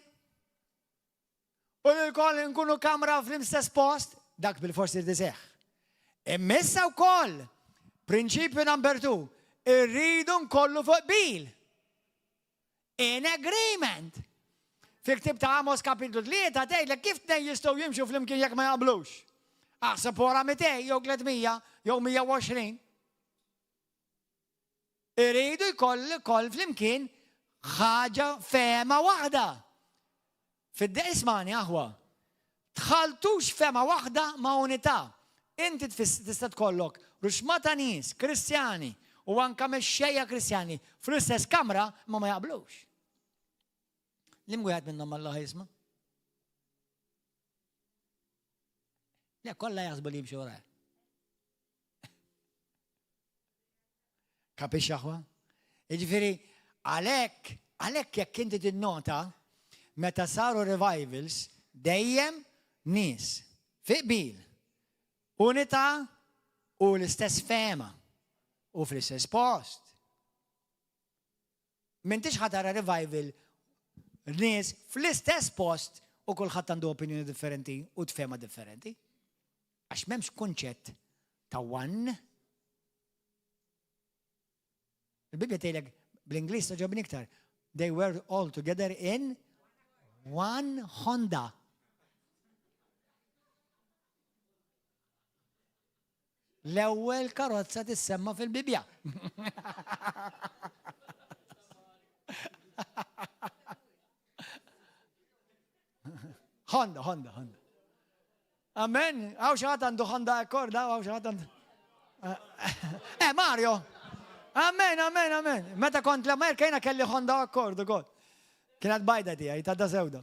u li lkoll nkunu kamra fl-istess post, dak bil-fors irid iseħħ. Imma issa wkoll, prinċipju number two, irridu nkollu fuq bil. In agreement. Fi ktib ta' Amos kapitlu 3 tgħidlek kif tnejn jistgħu jimxu flimkien jekk ma jaqblux. Aħseb wara 200 jew 300 jew 120. Iridu jkoll koll flimkien ħaġa fehma waħda. Fid-deqismani aħwa. Tħaltux fehma waħda ma' unità. Inti tista' tkollok ruxma ta' nies Kristjani u anka mexxejja Kristjani fl-istess kamra imma ma jaqblux. Lim wieħed minnhom Alla jisma'? Le, kollha jaħsbu li jimxu wara. Kapix aħwa? Jiġifieri, għalhekk, għalhekk jekk inti tinnota, meta saru revivals, dejjem nies fi qbil, unità u l-istess fehma u fl-istess post. M'intix ħa tara revival nies fl-istess post u kulħadd għandu opinjoni differenti u tfehma differenti. Għax m'hemmx kunċett ta' one. Il-Bibbja tgħidlek bl-Ingliż toġobni iktar. They were all together in one Honda. L-ewwel karozza tissemma fil-Bibbja. Honda, Honda, Honda. Amen. Għaw xaħat għandu Honda Accord, għaw xaħat għandu. Eh, Mario. Amen, amen, amen. Meta kont l-Amerika jena kelli Honda Accord ukoll. Kienet bajda tiegħi, ta' da sewda.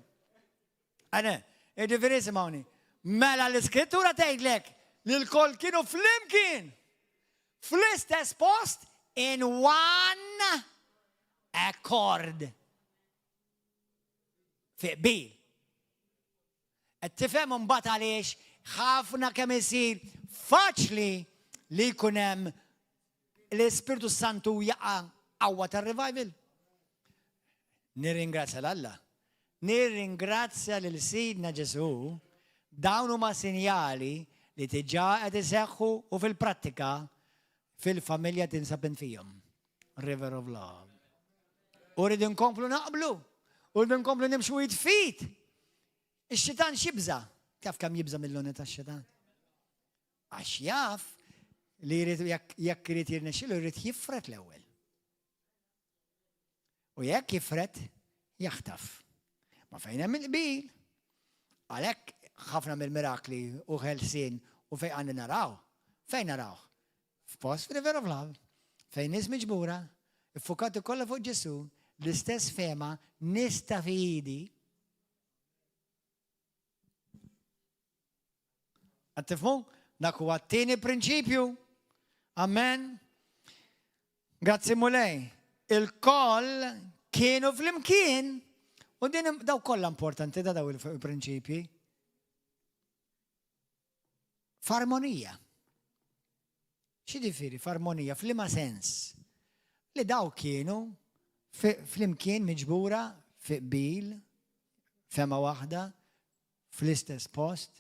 Għane, jiġifieri simgħuni. Mela l-iskrittura tgħidlek li l-koll kienu flimkien fl-istess post in one accord. Fi qbil. Qed tifhem imbagħad għaliex ħafna kemm isir faċli li jkun hemm l-Ispirtu Santu jaqa' qawwa tar-revival. Nirringrazzja 'l Alla. Nirringrazzja lil Sidna Ġesù, dawn huma sinjali li diġà qed iseħħu u fil-prattika fil-familja tinsab int fihom. River of Love. U rridu nkomplu naqblu, u rridu nkomplu nimxu id f'id. Ix-xitan x'jibża'? Taf kemm jibża' mill-unità x-xitan? Għax jaf li jrid jekk irid jirnexxilu jrid jifred l-ewwel. U jekk jifred, jaħtaf. Ma fejn hemm il-qbil, għalhekk ħafna mill-mirakli u ħelsien u fejqan li naraw, fejn naraw? F'post River of Love, fejn nies miġbura, iffukati kollha fuq Ġesù, l-istess fehma, nista' fidi. Qed tifhmu? Dak huwa t-tieni prinċipju. Amen. Grazzi Mulej. Il-koll kienu flimkien u din daw kollha importanti da daw il-prinċipji. F'armonija. X'jiġifieri f'armonija? F'liema sens? Li dawk kienu flimkien miġbura fi qbil, fehma waħda, fl-istess post,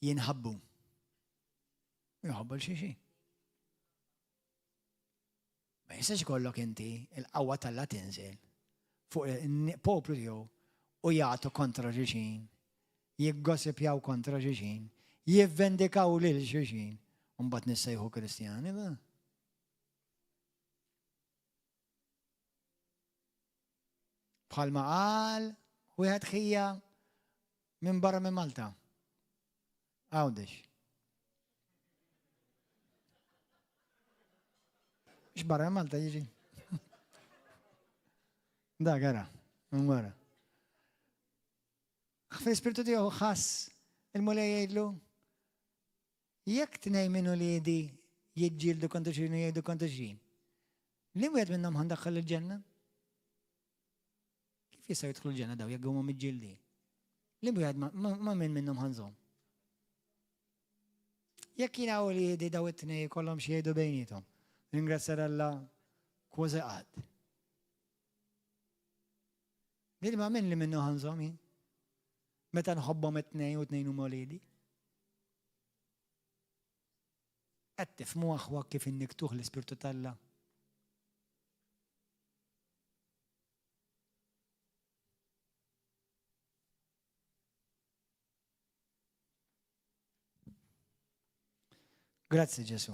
jinħabbu. U jħobbu 'l xulxin. Ma jistax ikollok inti l-qawwa t'Alla tinżel fuq il-poplu tiegħu u jagħtu kontra xulxin, jiggossipjaw kontra xulxin, jivvendikaw lil xulxin, u mbagħad nissejħu Kristjani. Da. Bħalma qal wieħed ħija minn barra minn Malta. Għawdex. Mhux barra minn Malta jiġi. Dak ara, minn wara. Fl-ispirtu tiegħu ħass il-Mulej jgħidlu, jekk tnej minn uliedi jiġġieldu kontra xulxin u jgħidu kontra xulxin, li wieħed minnhom ħa ndaħħal il-ġenna? Kif jistgħu jidħlu l-ġenna daw jekk huma miġġieldin? Li wieħed ma' min minnhom ħa nżomm? Jekk jiena u li daw it-tnej kollhom xi jgħidu bejniethom. Ringrazzja Alla kważi qatt. Din ma' min li minnu ħa nżomm jien? Meta nħobbhom it-tnejn u tnejn huma wliedi. Qed tifhmu aħwa kif inniktuh l-Ispirtu t'Alla? Grazzi Ġesu.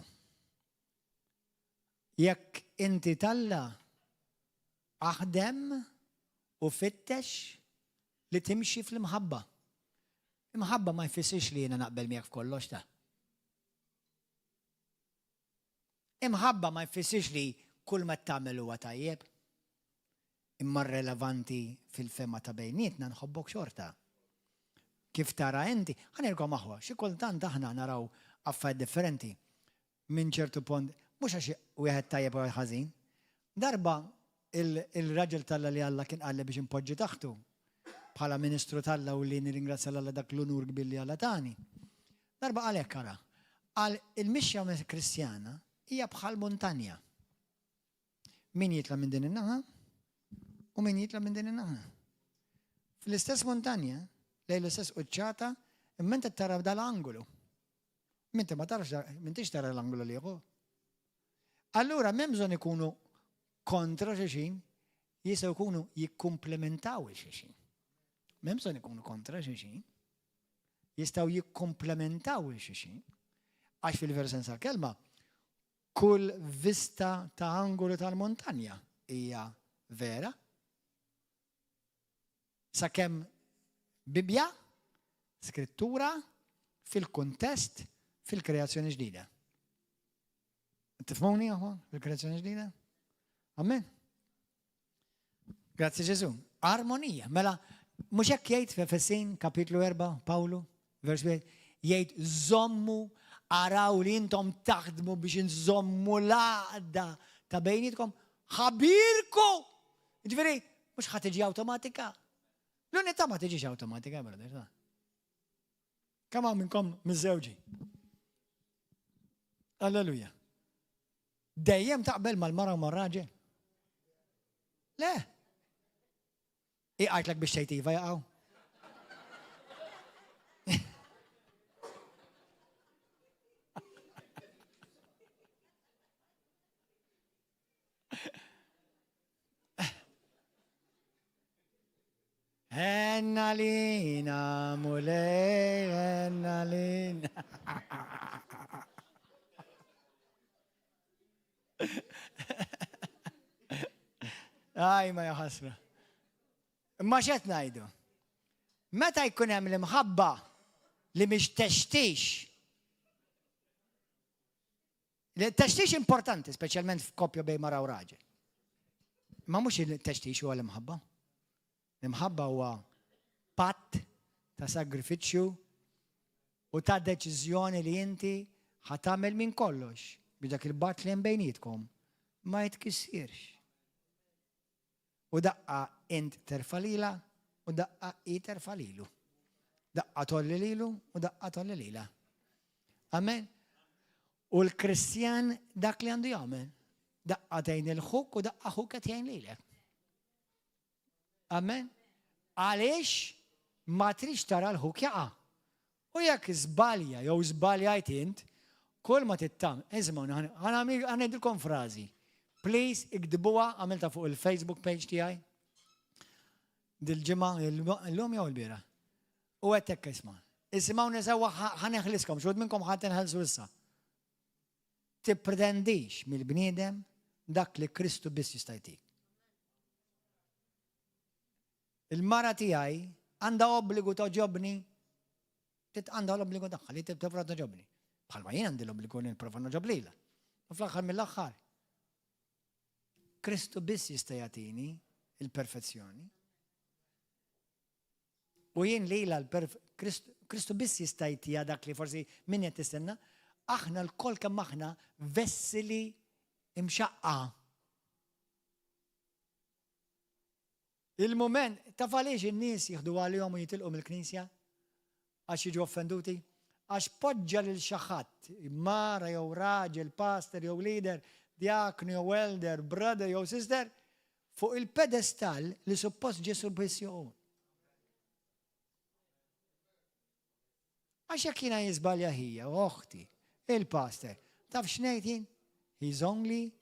Jekk inti talla, aħdem u fittex li timxi fl-imħabba. Imħabba ma jfissirx li jiena naqbel miegħek f'kollox ta'. Imħabba ma jfissirx li kull ma tagħmel huwa tajjeb. Imma relevanti fil-fehma ta' bejnietna nħobbok xorta. Kif tara inti, ħa ngħidilkom aħwa, xi kultant aħna naraw affarijiet differenti minn ċertu pont, mhux għax wieħed tajjeb u wieħed ħażin. Darba il-raġel t'Alla li Alla kien qalli biex inpoġġi taħtu bħala ministru t'Alla u li nirringrazzja 'l Alla dak l-unur kbir li Alla tani. Darba qal hekk ara, qal il-mixja Kristjana hija bħal muntanja. Min jitla' minn din in-naħa u min jitla' minn din in-naħa. Fl-istess muntanja, lejn l-istess quċċata, imma inti tara dal-angolu. Minti ma tarax, m'intix tara l-angolu l-ieħor. Allura m'hemm bżonn ikunu kontra xulxin, jistgħu jkunu jikkumplementaw il-xulxin. M'hemm bżonn ikunu kontra xulxin. Jistgħu jikkumplementaw il-xulxin. Għax fil-veru sens tal-kelma, kull vista ta' angolu tal-muntanja hija vera. Sakemm Bibbja, skrittura, fil-kuntest, fil-kreazzjoni ġdida. Tifhmuni aħwa fil-kreazzjoni ġdida? Amen. Grazzi Ġesu. Armonija. Mela, mhux hekk jgħid f'Efesin kapitlu 4 Pawlu, vers 1, jgħid żommu araw li intom taħdmu biex nżommu l-għaqda ta' bejnietkom ħabirku. Ġifieri, mhux ħa tiġi awtomatika. L-unità ma tiġix awtomatika, brother. Kemm hawn minnkom miżżewġin? Alleluja. Dejjem taqbel mal-mara u mar-raġel? Le. Iqajtlek biex tgħid iva jaqgħu. Henna lina, mulej, henna lina. Aj, ma jaħasra. Imma x'qed ngħidu? Meta jkun hemm l-imħabba li mhix textix. Textix importanti, speċjalment f'koppja bejn mara u raġel. Ma mhux il-textix huwa l-imħabba. L-imħabba huwa patt ta' sagrifiċċju u ta' deċiżjoni li inti ħa tagħmel minn kollox biex dak il-patt li hemm bejnietkom ma jitkissirx. U daqqa int terfa' lilha u daqqa hi terfa' lilu. Daqqa tgħolli lilu u daqqa tgħolli lilha. Amen. U l-Kristjan dak li għandu jagħmel. Daqqa tgħin il-ħuk u daqqa ħuk qed jgħin lilek. Amen. Għaliex ma tridx tara l-ħuk jaqa'. U jekk żbalja jew żbaljajt int, kull ma tittam, ismgħu, ħa ngħidilkom frażi. Please iktbuha għamilta fuq il-Facebook page tiegħi. Dil-ġimgħa, illum jew il-bieraħ. U qed hekk isma'. Isimgħuni sewwa ħa neħliskom, xi minnkom ħa tinħelsu issa. Tippretendix mill-bniedem dak li Kristu biss jista' jtik. Il-mara tiegħi għandha obbligu toġobni, għandha l-obbligu tagħha li tipprova toġobni. Bħalma jien għandi l-obbligu li nipprova noġob lilha. U fl-aħħar mill-aħħar, Kristu biss jista' jagħtini il-perfezzjoni. U jien lilha Kristu biss jista' jtiha dak li forsi min qed tistenna, aħna lkoll kemm aħna vessili imxaqqa. Il-mument, taf għaliex in-nies jieħdu għalihom u jitilqu mill-knisja? Għax jiġu offenduti? Għax poġġa lil xi ħadd, mara jew raġel, pastor jew leader, djaknu jew elder, brother jew sister, fuq il-pedestall li suppost Ġesù biss joqgħod. Għax jekk jiena jiżbalja ħija u oħti, il-pastor, taf x'ngħid jien? He's only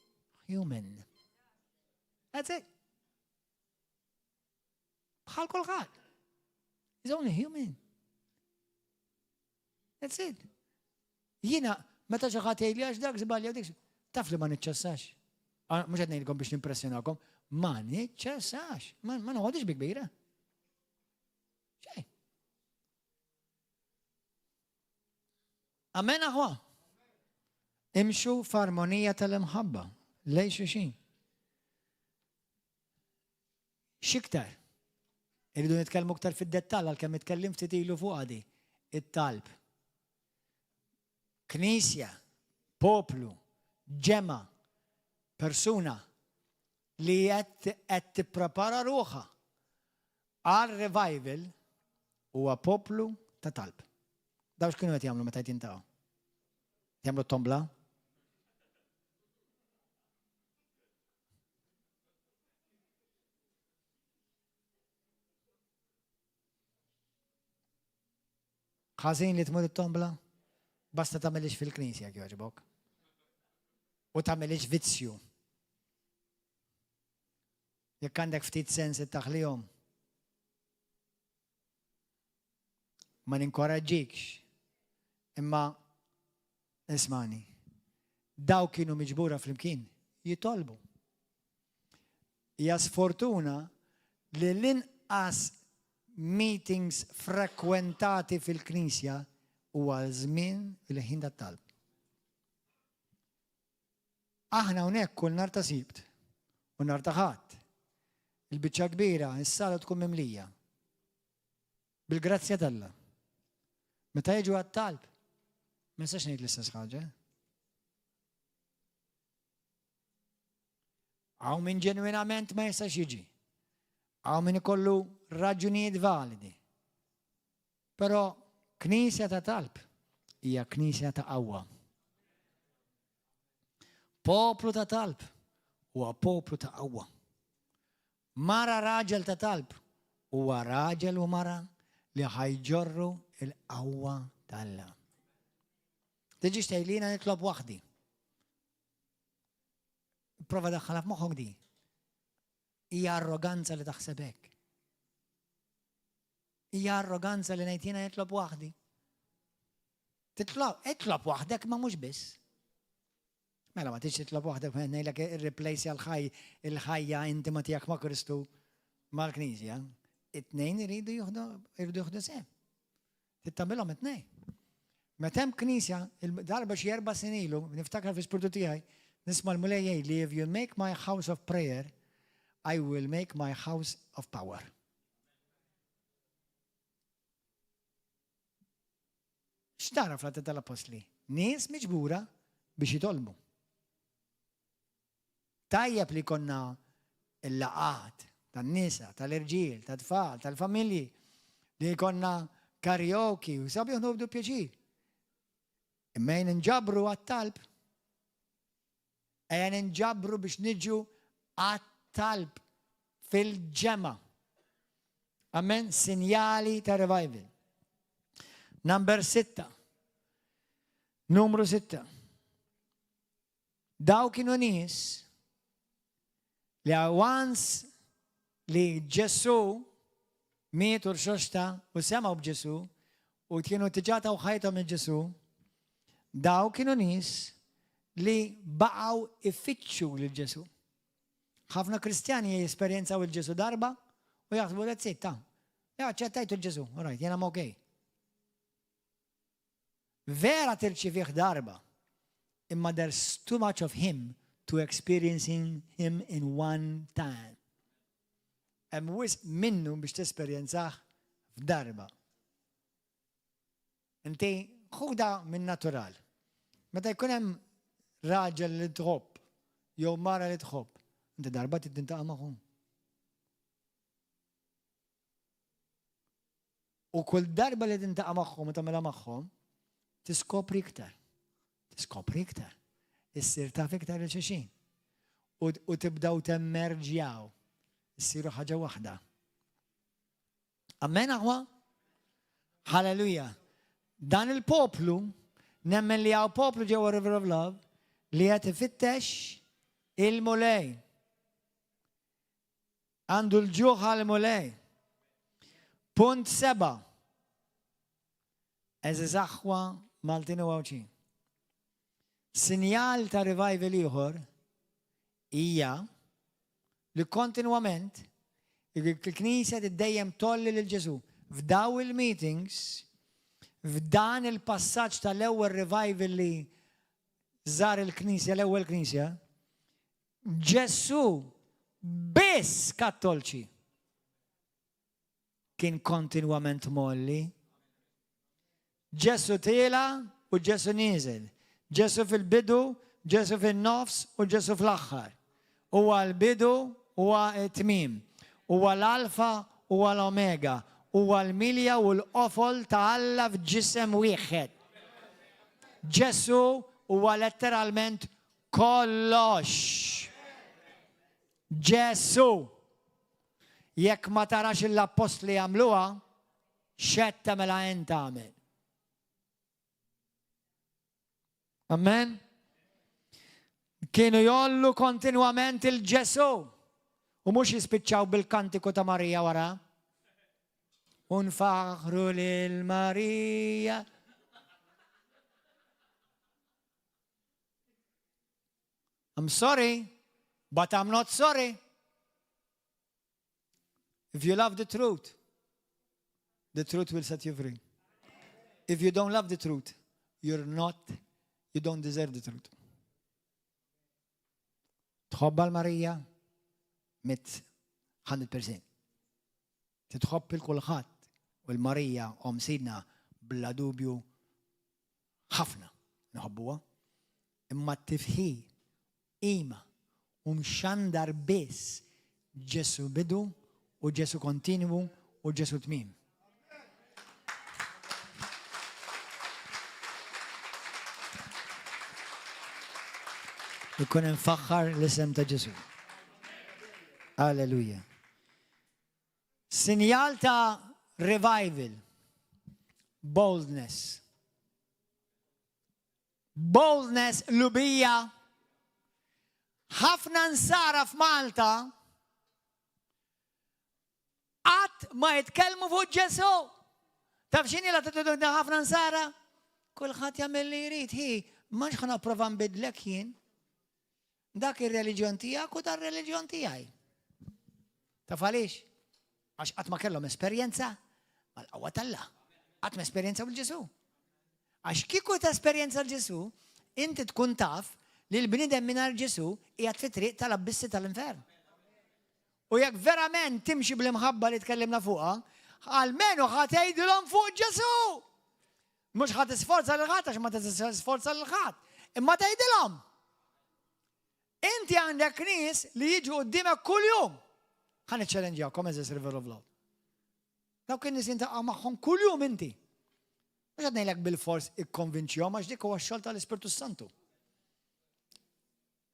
human. That's it. Bħal kulħadd. He's only human. That's it. Jiena, meta xi ħadd jgħidli għax dak żbalja dik, taf li ma niċċassax. Ah, mhux qed ngħidilkom biex nimpressjonakom, ma niċċassax, ma noħodix bi kbira. Xejn. Amen aħwa. Imxu f'armonija tal-imħabba lejn xulxin. X'iktar? Irridu nitkellmu iktar fid-dettall għalkemm itkellim ftit ilu fuq di. It-talb. Knisja, poplu, ġemgħa, persuna li qed tipprepara ruħha għal revival huwa poplu ta' talb. Daw x'kienu qed jagħmlu meta qed jintaqgħu? Jagħmlu tombla? Ħażin li tmur it-tombla? Basta tagħmilix fil-knisja jogħġbok. U tagħmilix vizzju. Jekk għandek ftit sens ittaħlihom. Ma ninkoraġġikx. Imma ismani. Daw kienu miġbura flimkien jitolbu. Hija sfortuna li l-inqas meetings frekwentati fil-Knisja huwa l-żmien il-ħin tat-talb. Aħna hawnhekk kull nhar ta' Sibt u nhar ta' Ħadd. Il-biċċa kbira, is-sala tkun mimlija. Bil-grazzja t'Alla. Meta jiġu għat-talb, ma nistax ngħid l-istess ħaġa. Hawn min ġenwinament ma jistax jiġi. Hawn min ikollu raġunijiet validi. Però knisja ta' talb hija knisja ta' qawwa. Poplu ta' talb huwa poplu ta' qawwa. Mara raġel ta' talb huwa raġel u mara li ħajġorru il-qawwa t'Alla. Tiġix tgħidlina nitlob waħdi. Prova daħħalha f'moħħok di. Hija arroganza li taħseb hekk. Hija arroganza li ngħid jiena nitlob waħdi. Titlob, itlob waħdek ma mhux biss. Mela ma tix titlob waħdek ma ngħidlek irreplace l-ħaj il-ħajja intima tiegħek ma' Kristu mal-Knisja. It-tnejn iridu jieħdu iridu jieħdu sehem. Tittamilhom it-tnejn. Meta hemm knisja, darba xi erba' snin ilu, niftakar fi spirtu tiegħi, nisma' l-Mulej jgħidli if you make my house of prayer, I will make my house of power. X'tara fl-Atti tal-Appostli? Nies miġbura biex jitolbu. Tajjeb li jkollna l-laqgħat tan-nisa, tal-irġiel, tat-tfal, tal-familji, li jkollna karaoke u sabiħ nieħdu pjaċir. Imma ejja ninġabru għat-talb. Ejja ninġabru biex niġu għat-talb fil-ġemgħa. Amen, sinjali ta' revival. Number sitta. Numru sitta. Daw kienu nies li once li Ġesù miet u rxoxta u semgħu b'Ġesù u kienu diġà taw ħajthom lil Ġesù, daw kienu nies li baqgħu ifittxu lil Ġesù. Ħafna Kristjani jesperjenzaw il Ġesù darba u jaħsbu that's it, ta' ja, aċċettajtu l-Ġesù, all right, jiena okay. Vera tirċivih darba, imma there's too much of him to experiencing him in one time. Hemm wisq minnu biex tesperjenzah f'darba. Inti ħuda minn natural. Meta jkun hemm raġel li tħobb jew mara li tħobb, inti darba trid tintaqa' magħhom. U kull darba li tintaqa' magħhom u tagħmilha magħhom, tiskopri iktar. Tiskopri iktar. Issir taf iktar lil xulxin. U tibdaw temmerġjaw. Issiru ħaġa waħda. Amen aħwa? Halleluja. Dan il-poplu, nemmen li hawn poplu ġewwa River of Love li qed ifittex il-Mulej. Għandu l-ġuħ għall-Mulej. Punt seba'. Għeżież aħwa Maltin u Għawdxin. Sinjal ta' revival ieħor hija li kontinwament il-Knisja dejjem tgħolli lil Ġesù. F'daw il-meetings, f'dan il-passaġġ tal-ewwel revival li żar il-Knisja, l-ewwel Knisja, Ġesù biss kattolċi kien kontinwament mgħolli. Ġesù tiela' u Ġesù nieżel. Ġesù fil-bidu, Ġesù fin-nofs u Ġesù fl-aħħar. Huwa l-bidu, huwa t-tmiem. Huwa l-Alfa, huwa l-Omega. Huwa l-milja u l-qofol ta' Alla f'ġisem wieħed. Ġesù huwa letteralment Kollox! Ġesù! Jekk ma tarax l-appostli jagħmluha, x'qed tagħmilha int tagħmel? Amen? Kienu jollu kontinwament il-Ġesù u mhux jispiċċaw bil-kantiku ta' Marija wara. U nfaħru lil Marija. I'm sorry, but I'm not sorry. If you love the truth, the truth will set you free. If you don't love the truth, you're not, you don't deserve the truth. Tħobba l-Marija mit 100%. Titħobb il-kulħadd u l-Marija om sidna bla dubju ħafna nħobbuha. Imma t-tifħir, qima, u mxandar biss Ġesù bidu u Ġesù kontinwu u Ġesù tmiem. Ikun imfaħħar l-isem ta' Ġesù. Alleluja. Sinjal ta' revival. Boldness. Boldness, lubija. Ħafna nsara f'Malta qatt ma jitkellmu fuq Ġesù. Taf x'inhi l-attitudni ta' ħafna nsara? Kulħadd jagħmel li jrid, hi, m'għandx ħa nipprova nbidlek jien. Dak ir-reliġjon tiegħek u dar-reliġjon tiegħi. Taf għaliex? Għax qatt ma kellhom esperjenza mal-qawwa t'Alla. Qatt ma esperjenzaw il-Ġesù. Għax kieku ta' esperjenza l-Ġesù, inti tkun taf li l-bniedem mingħajr Ġesù qiegħed fi triq tal-abbissi tal-infern. U jekk verament timxi bl-imħabba li tkellimna fuqha, almenu ħa tgħidilhom fuq Ġesù. Mhux ħa tisforza lil ħadd għax ma tisforza lil ħadd, imma tgħidilhom. Inti għandek nies li jiġu quddiemek kuljum. Ħa niċċellenġjakom eżis River of Love. Dawk in-nies jintaqgħu magħhom kuljum inti. Mhux qed ngħidlek bilfors ikkonvinċihom għax dik huwa x-xogħol tal-Ispirtu Santu.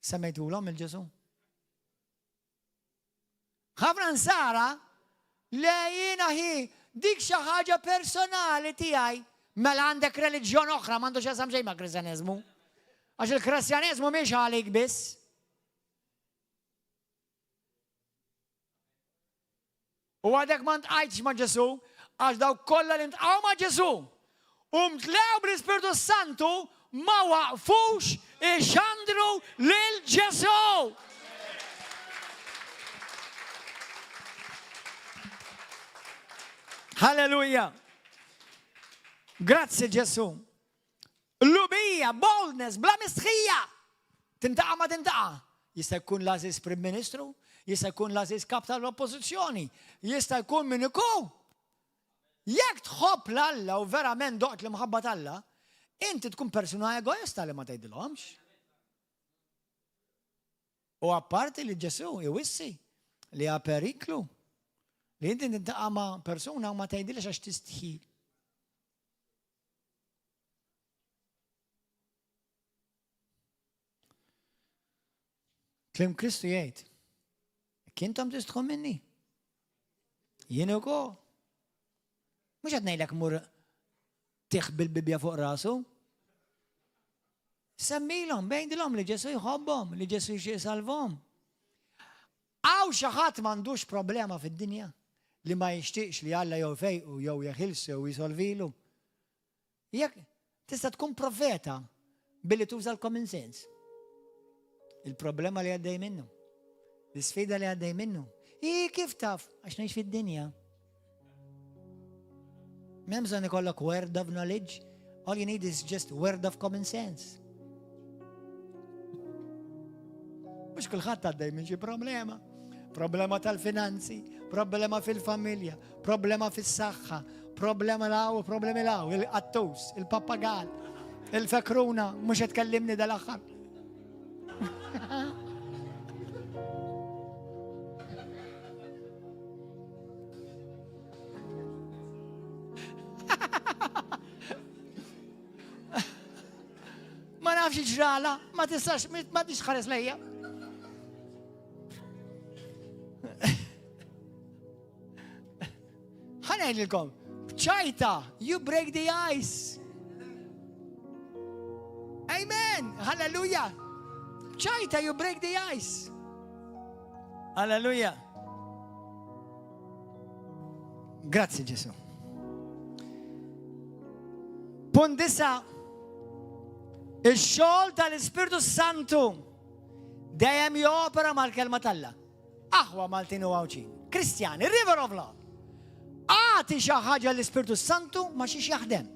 Semmejtulhom il-Ġesu? Ħafna nsara le jiena hi dik xi ħaġa personali tiegħi mela għandek reliġjon oħra m'għandu x'jaqsam xejn ma' Kristjaneżmu. Għax il-Kristjaneżmu mhix għalik biss. U għadek ma ntqajtx ma' Ġesù, għax dawk kollha li ntqgħu ma' Ġesù u mtlew bl-Ispirtu Santu ma waqfux ixandru lil Ġesù. Halleluja! Grazzi Ġesù. Lubija, boldness, bla mistħija! Tintaqa' ma tintaqa'. Jista' jkun l-għażiż Prim Ministru, jista' jkun l-għażiż Kap tal-Oppożizzjoni, jista' jkun min ikun. Jekk tħobb 'l Alla u verament doqt l-imħabba t'Alla, inti tkun persuna egoista li ma tgħidilhomx. U apparti li Ġesù iwissi li ha periklu li inti tintaqa' ma' persuna u ma tgħidilhiex għax tistħi. Kliem Kristu jgħid, jekk intom tistħu minni, jien ukoll. Mhux qed ngħidlek mur tih bil-Bibbja fuq rasu. Semmilhom, bejndilhom li Ġesu jħobbhom, li Ġesu jixtieq salvhom. Hawn xi ħadd m'għandux problema fid-dinja li ma jixtieqx li Alla jew fejqu jew jeħilsu jew jisolvilu? Jekk tista' tkun profeta billi tuża l-common sense. Il-problema li għaddej minnu. L-isfida li għaddej minnu. I kif taf? Għax ngħix fid-dinja. M'hemm bżonn ikollok word of knowledge. All you need is just word of common sense. Mhux kulħadd għaddej minn xi problema. Problema tal-finanzi, problema fil-familja, problema fis-saħħa, problema law, problemi law, il-qattus, il-pappagal, il-fekruna, mhux qed tkellimni dal-aħħar. Ma nafx ġrala, ma tistax, ma tix ħares lejja. Ħa ngħidilkom, b'ċajta, you break the ice. Amen, hallelujah. B'ċajta, you break the ice. Hallelujah. Grazzi Ġesu. Punt disa, il-xogħol tal-Ispirtu Santu dejjem jopera mal-kelma t'Alla. Aħwa Maltin u Għawdxin, Kristjani, River of Love. Agħti xi ħaġa l-Ispirtu Santu ma xiex jaħdem.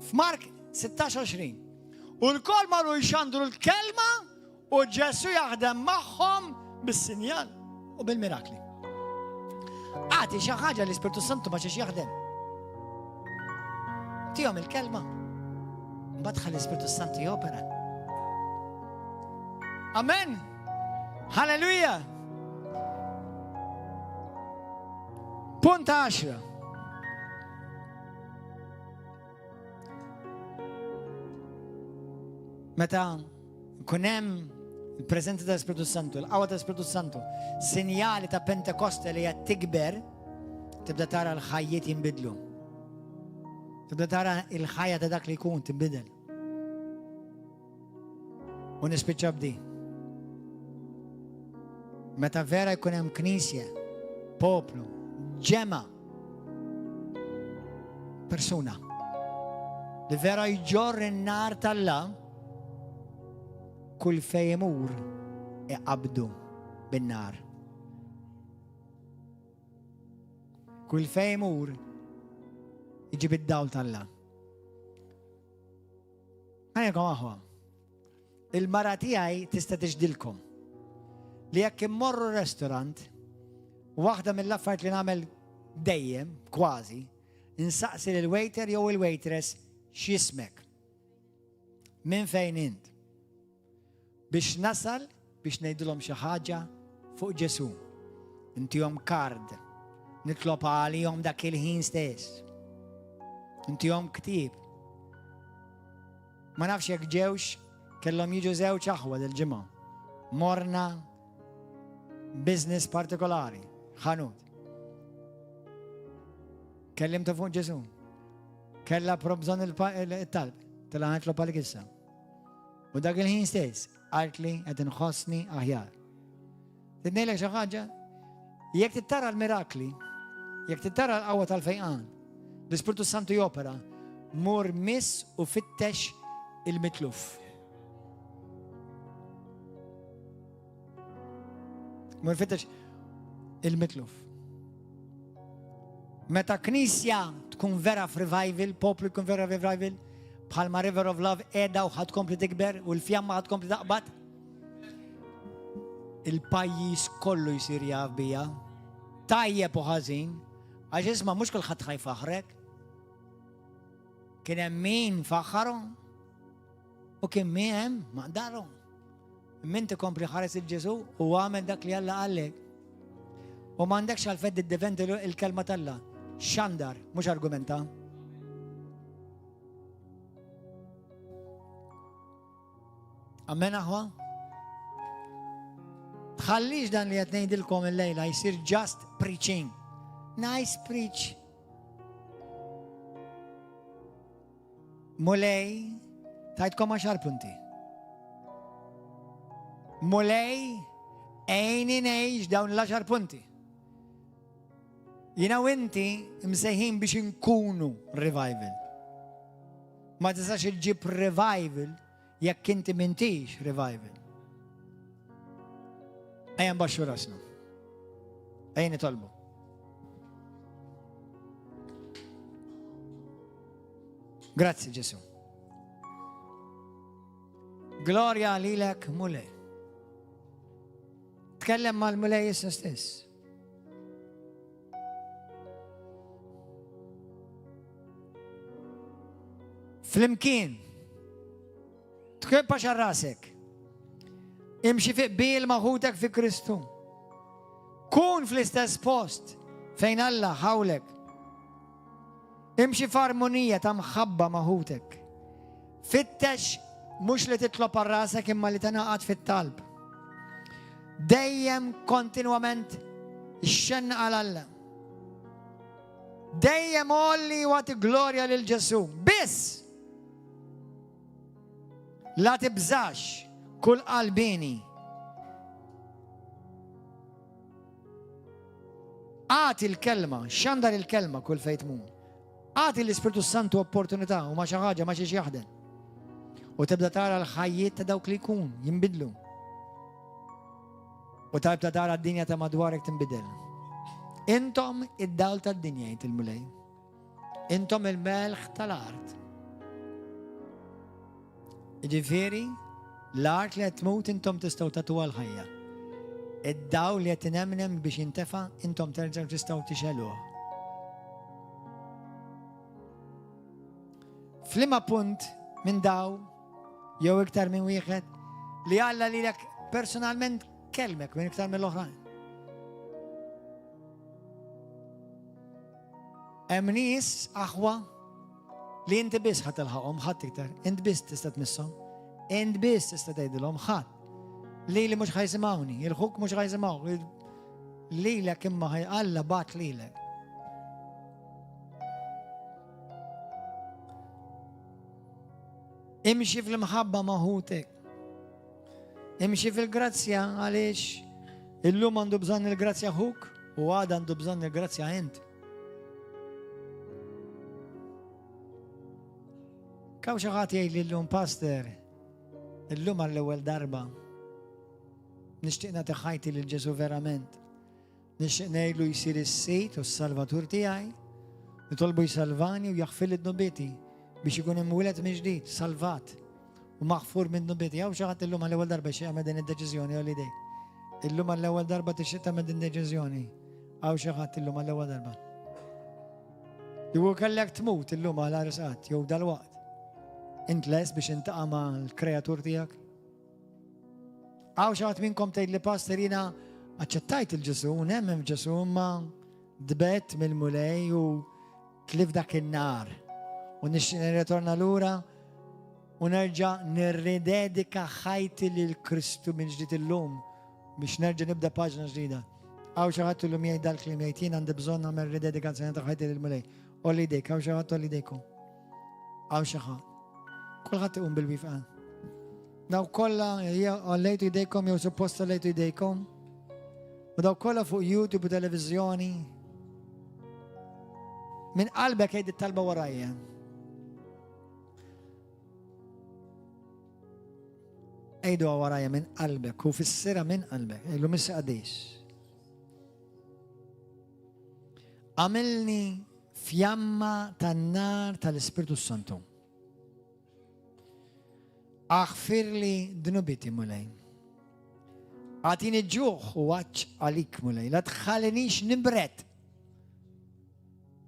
F'Mark 16:20. U l-kol marru jxandru l-kelma u Ġesu jaħdem magħhom bis-sinjal u bil-mirakli. Agħti xi ħaġa l-Ispirtu Santu ma xiex jaħdem. Tihom il-kelma. Mbagħad ħalli l-Ispirtu Santu jopera. Amen. Halleluja. Punt 10. Meta Kun hemm il-preżenza tal-Ispirtu Santu, l-qawwa tal-Ispirtu Santu, sinjali ta' Pentekoste li qed tikber, tibda tara l-ħajjiet jinbidlu. Tibda tara l-ħajja ta' dak li jkun tinbidel. U nispiċċa b'di. Meta vera jkun hemm knisja, poplu, ġemgħa, persuna li vera jġorr in-nar t'Alla, Kull fejn imur iqabbdu bin-nar. Kull fejn imur iġib id-dawl t'Alla. Ħajkom aħwa. Il-mara tiegħi tista' tixdilkom li jekk immorru restaurant, waħda mill-affarijiet li nagħmel dejjem, kważi, insaqsi lil waiter jew il-waitress x'jismek. Minn fejn int? Biex nasal biex ngħidilhom xi ħaġa fuq Ġesù. Intihom kard. Nitlob għalihom dak il-ħin stess. Intihom ktieb. Ma nafx jekk ġewx kellhom jiġu żewġ aħwa dil-ġimgħa. Morna business partikolari, ħanut. Kellimtu fuq Ġesu. Kella bżonn il-talb, tela ħanitlob għalik issa. U dak il-ħin stess, qaltli qed inħossni aħjar. Ngħidlek xi ħaġa, jekk tittara l-mirakli, jekk tittara l-qawwa tal-fejqan, l-Ispirtu Santu jopera, mur miss u fittex il-mitluf. Mur fittex il-mitluf. Meta knisja tkun vera f'revival, poplu jkun vera f'revival, bħalma River of Love edha u ħad kompli tikber u l-fjamma ħad kompli taqbad, il-pajjiż kollu jsir jaf bija, tajjeb u ħażin, għax isma' mhux kulħadd ħa jfaħħrek. Kien hemm min faħħarhom u kien min hemm maqdarhom. Imma inti kompli ħares il Ġesu u għamel dak li Alla qallek. U m'għandekx għalfejn tiddefendi il-kelma t'Alla. Xandar, mhux argumenta. Amen aħwa? Tħallix dan li qed ngħidilkom illejla jsir just preaching. Nice preach. Mulej, tajtkom għaxar punti. Mulej, għejni ngħix dawn l-għaxar punti. Jina u inti msejħin biex inkunu revival. Ma tistax iġġib revival jekk inti mintix revival. Ejja nbaxxu rasna. Ejja nitolbu. Grazzi Ġesu. Glorja lilek Mulej. Tkellem mal-Mulej issa stess. Flimkien. Tkun rasek. Imxi fi qbil ma' ħutek fi Kristu. Kun fl-istess post fejn Alla ħawlek. Imxi f'armonija ta' mħabba ma' ħutek. Fittex mhux li titlob għal rasek imma li tingħaqad fit-talb. Dejjem kontinwament ixxenna għal Alla. Dejjem għolli u għati glorja lil Ġesu. Biss! La tibżax kull qalbini. Agħti l-kelma, xandar il-kelma kull fejn tmur. Agħti l-Ispirtu Santu opportunità u ma xi ħaġa ma xiex jaħdem. U tibda tara l-ħajjiet ta' dawk li jkun jinbidlu. U tibda tara d-dinja ta' madwarek tinbidel. Intom id-dawl tad-dinja jgħid il-Mulej. Intom il-melħ tal-art. Jiġifieri, l-art li qed tmut intom tistgħu tagħtuha l-ħajja. Id-dawl li qed inemnem biex jintefa' intom terġgħu tistgħu tixegħluh. F'liema punt minn daw jew iktar minn wieħed li Alla lilek personalment kellmek minn iktar mill-oħrajn. Hemm nies aħwa li inti biss ħa tilħaqhom, ħadd iktar, int biss tista' tmisshom, int biss tista' tgħidilhom ħadd. Lili mhux ħa jisimgħuni, il-ħuk mhux ħa jisimgħu, lilek imma Alla bat lilek. Imxi fl-imħabba ma' ħutek. Imxi fil-grazzja għaliex illum għandu bżonn il-grazzja ħuk u għada għandu bżonn il-grazzja int. Kaw xi ħadd jgħid li llum pastor, illum għall-ewwel darba nixtieq nagħti ħajti lil Ġesu verament. Nixtieq ngħidlu jsir is-Sid u s-Salvatur tiegħi, nitolbu jsalvani u jaħfirli dnubieti biex ikun imwieled mill-ġdid, salvat u maħfur minn dnubieti. Hawn xi ħadd illum għall-ewwel darba xi jagħmel din id-deċiżjoni għal idej. Illum għall-ewwel darba tixtieq tagħmel din deċiżjoni. Hawn xi ħadd illum għall-ewwel darba. Jew kellek tmut illum għal arsqat jew dalwaqt. Int lest biex intaqa' mal-kreatur tiegħek? Hawn xi ħadd minnkom tgħid li pastor jiena aċċettajt il-Ġesu, nemmen f'Ġesu imma dbet mill-Mulej u tlif dak in-nar. U nixtieq nirritorna lura u nerġa' nirridedika ħajti lil Kristu minn ġdid illum biex nerġa' nibda paġna ġdida. Hawn xi ħadd illum jgħid dal-kliem jgħid jien għandi bżonn nagħmel ridedikazzjoni ta' ħajti lill-Mulej. Għolli jdejk, hawn xi ħadd għolli jdejkom. Hawn xi ħadd. Kulħadd iqum bil-wifqa. Daw kollha għollejtu jdejkom jew suppost għollejtu jdejkom. U daw kollha fuq YouTube u televiżjoni. Minn qalbek għid it-talba warajja. Għidu warajja minn qalbek u fissira minn qalbek. Għidu missi qaddis. Għamilni fjamma tan-nar tal-Ispirtu Santu. Aħfirli dnubiti, Mulej. Għatini ġuħ u għatx għalik, Mulej. La tħallinix nibret.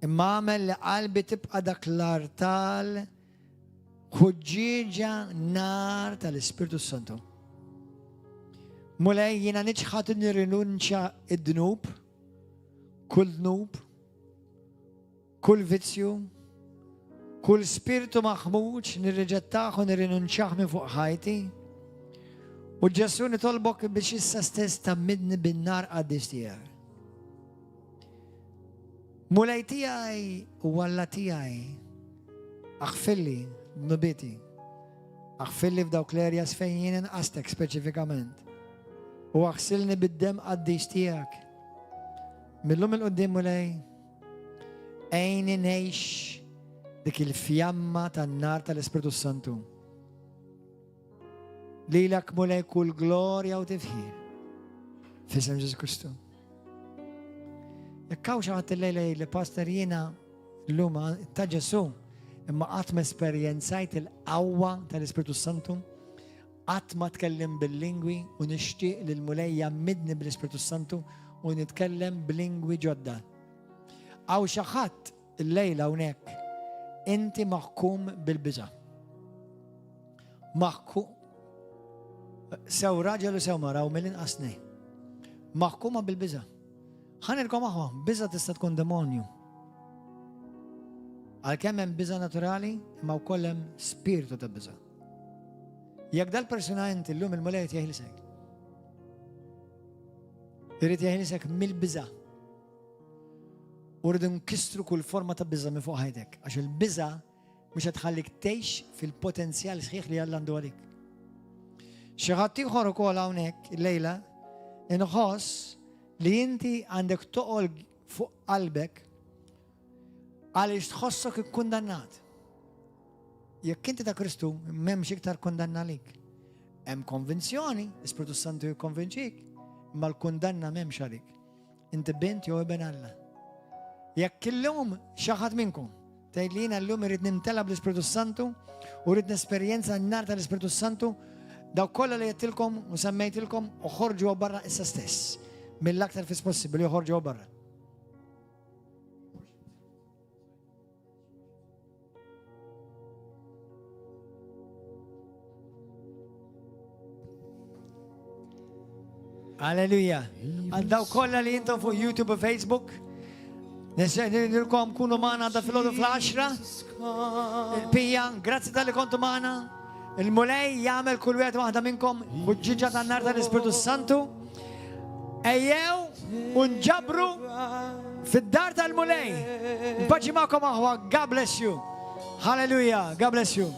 Imma għamel li qalbi tibqa dak l-artal ħuġġieġa nar tal-Ispirtu Santu. Mulej, jiena niċħat nirrinunċja id-dnub, kull dnub, Kull vizzju, kull spirtu maħmuġ nirriġettah u nirrinunċjah minn fuq ħajti. U Ġesù nitolbok biex issa stess tgħammidni bin-nar qaddis tiegħek. Mulej tiegħi u Alla tiegħi, aħfirli dnubieti, aħfirli f'dawk l-areas fejn jien inqastek speċifikament. U aħsilni bid-demm qaddis tiegħek. Millum il-qudiem Mulej, Għinni ngħix dik il-fjamma tan-nar tal-Ispirtu Santu. Lilek Mulej kull glorja u tifħir. F'isem Ġesu Kristu. Jekk hawn xi ħadd illejla li pastor jiena llum ta' Ġesu imma qatt ma esperjenzajt il-qawwa tal-Ispirtu Santu, qatt ma tkellim bil-lingwi u nixtieq li l-Mulej jgħammidni bl-Ispirtu Santu u nitkellem b'lingwi ġodda. Hawn xi ħadd illejla hawnhekk inti maħkum bil-biża'. Maħkum sew raġel u sew mara u mill-inqas nej. Maħkuma bil-biża'. Ħanilkom aħwa, biża' tista' tkun demonju. Għalkemm hemm biża' naturali, imma wkoll hemm spiritu ta' biża'. Jekk dal-persuna inti llum il-Mulej jeħilsek. Irid jeħilsek mill-biża'. U rridu nkissru kull forma ta' biża' minn fuq ħajtek, għax il-biża' mhux qed tħallik tgħix fil-potenzjal sħiħ li Alla għandu għalik. Xi ħadd ieħor ukoll hawnhekk illejla inħoss li inti għandek toqol fuq qalbek għaliex tħossok ikkundannat. Jekk inti ta' Kristu, m'hemmx iktar kundanna għalik. Hemm konvinzjoni, l-Ispirtu Santu jikkonvinċik, imma l-kundanna m'hemmx għalik. Inti bint jew iben Alla. Jekk illum xi ħadd minnkom tgħid li jiena llum irid nimtela bl-Ispirtu Santu u rrid nesperjenza n-nar tal-Ispirtu Santu, dawk kollha li għedtilkom u semmejtilkom oħorġu barra issa stess. Mill-aktar fis possibbli joħorġu barra. Alleluja. Għal daw kollha li intom fuq YouTube u Facebook, Nilkom kunu maħna da fil-ħodu fl-10. Il-pija, grazzi tal-li kontu maħna. Il-mulej jagħmel kull wieħed waħda minnkom ħuġġiġa tan-nar tal-Ispirtu Santu. Ejjew u nġabru fid-dar tal-Mulej. Paċi magħkom aħwa. God bless you. Hallelujah. God bless you.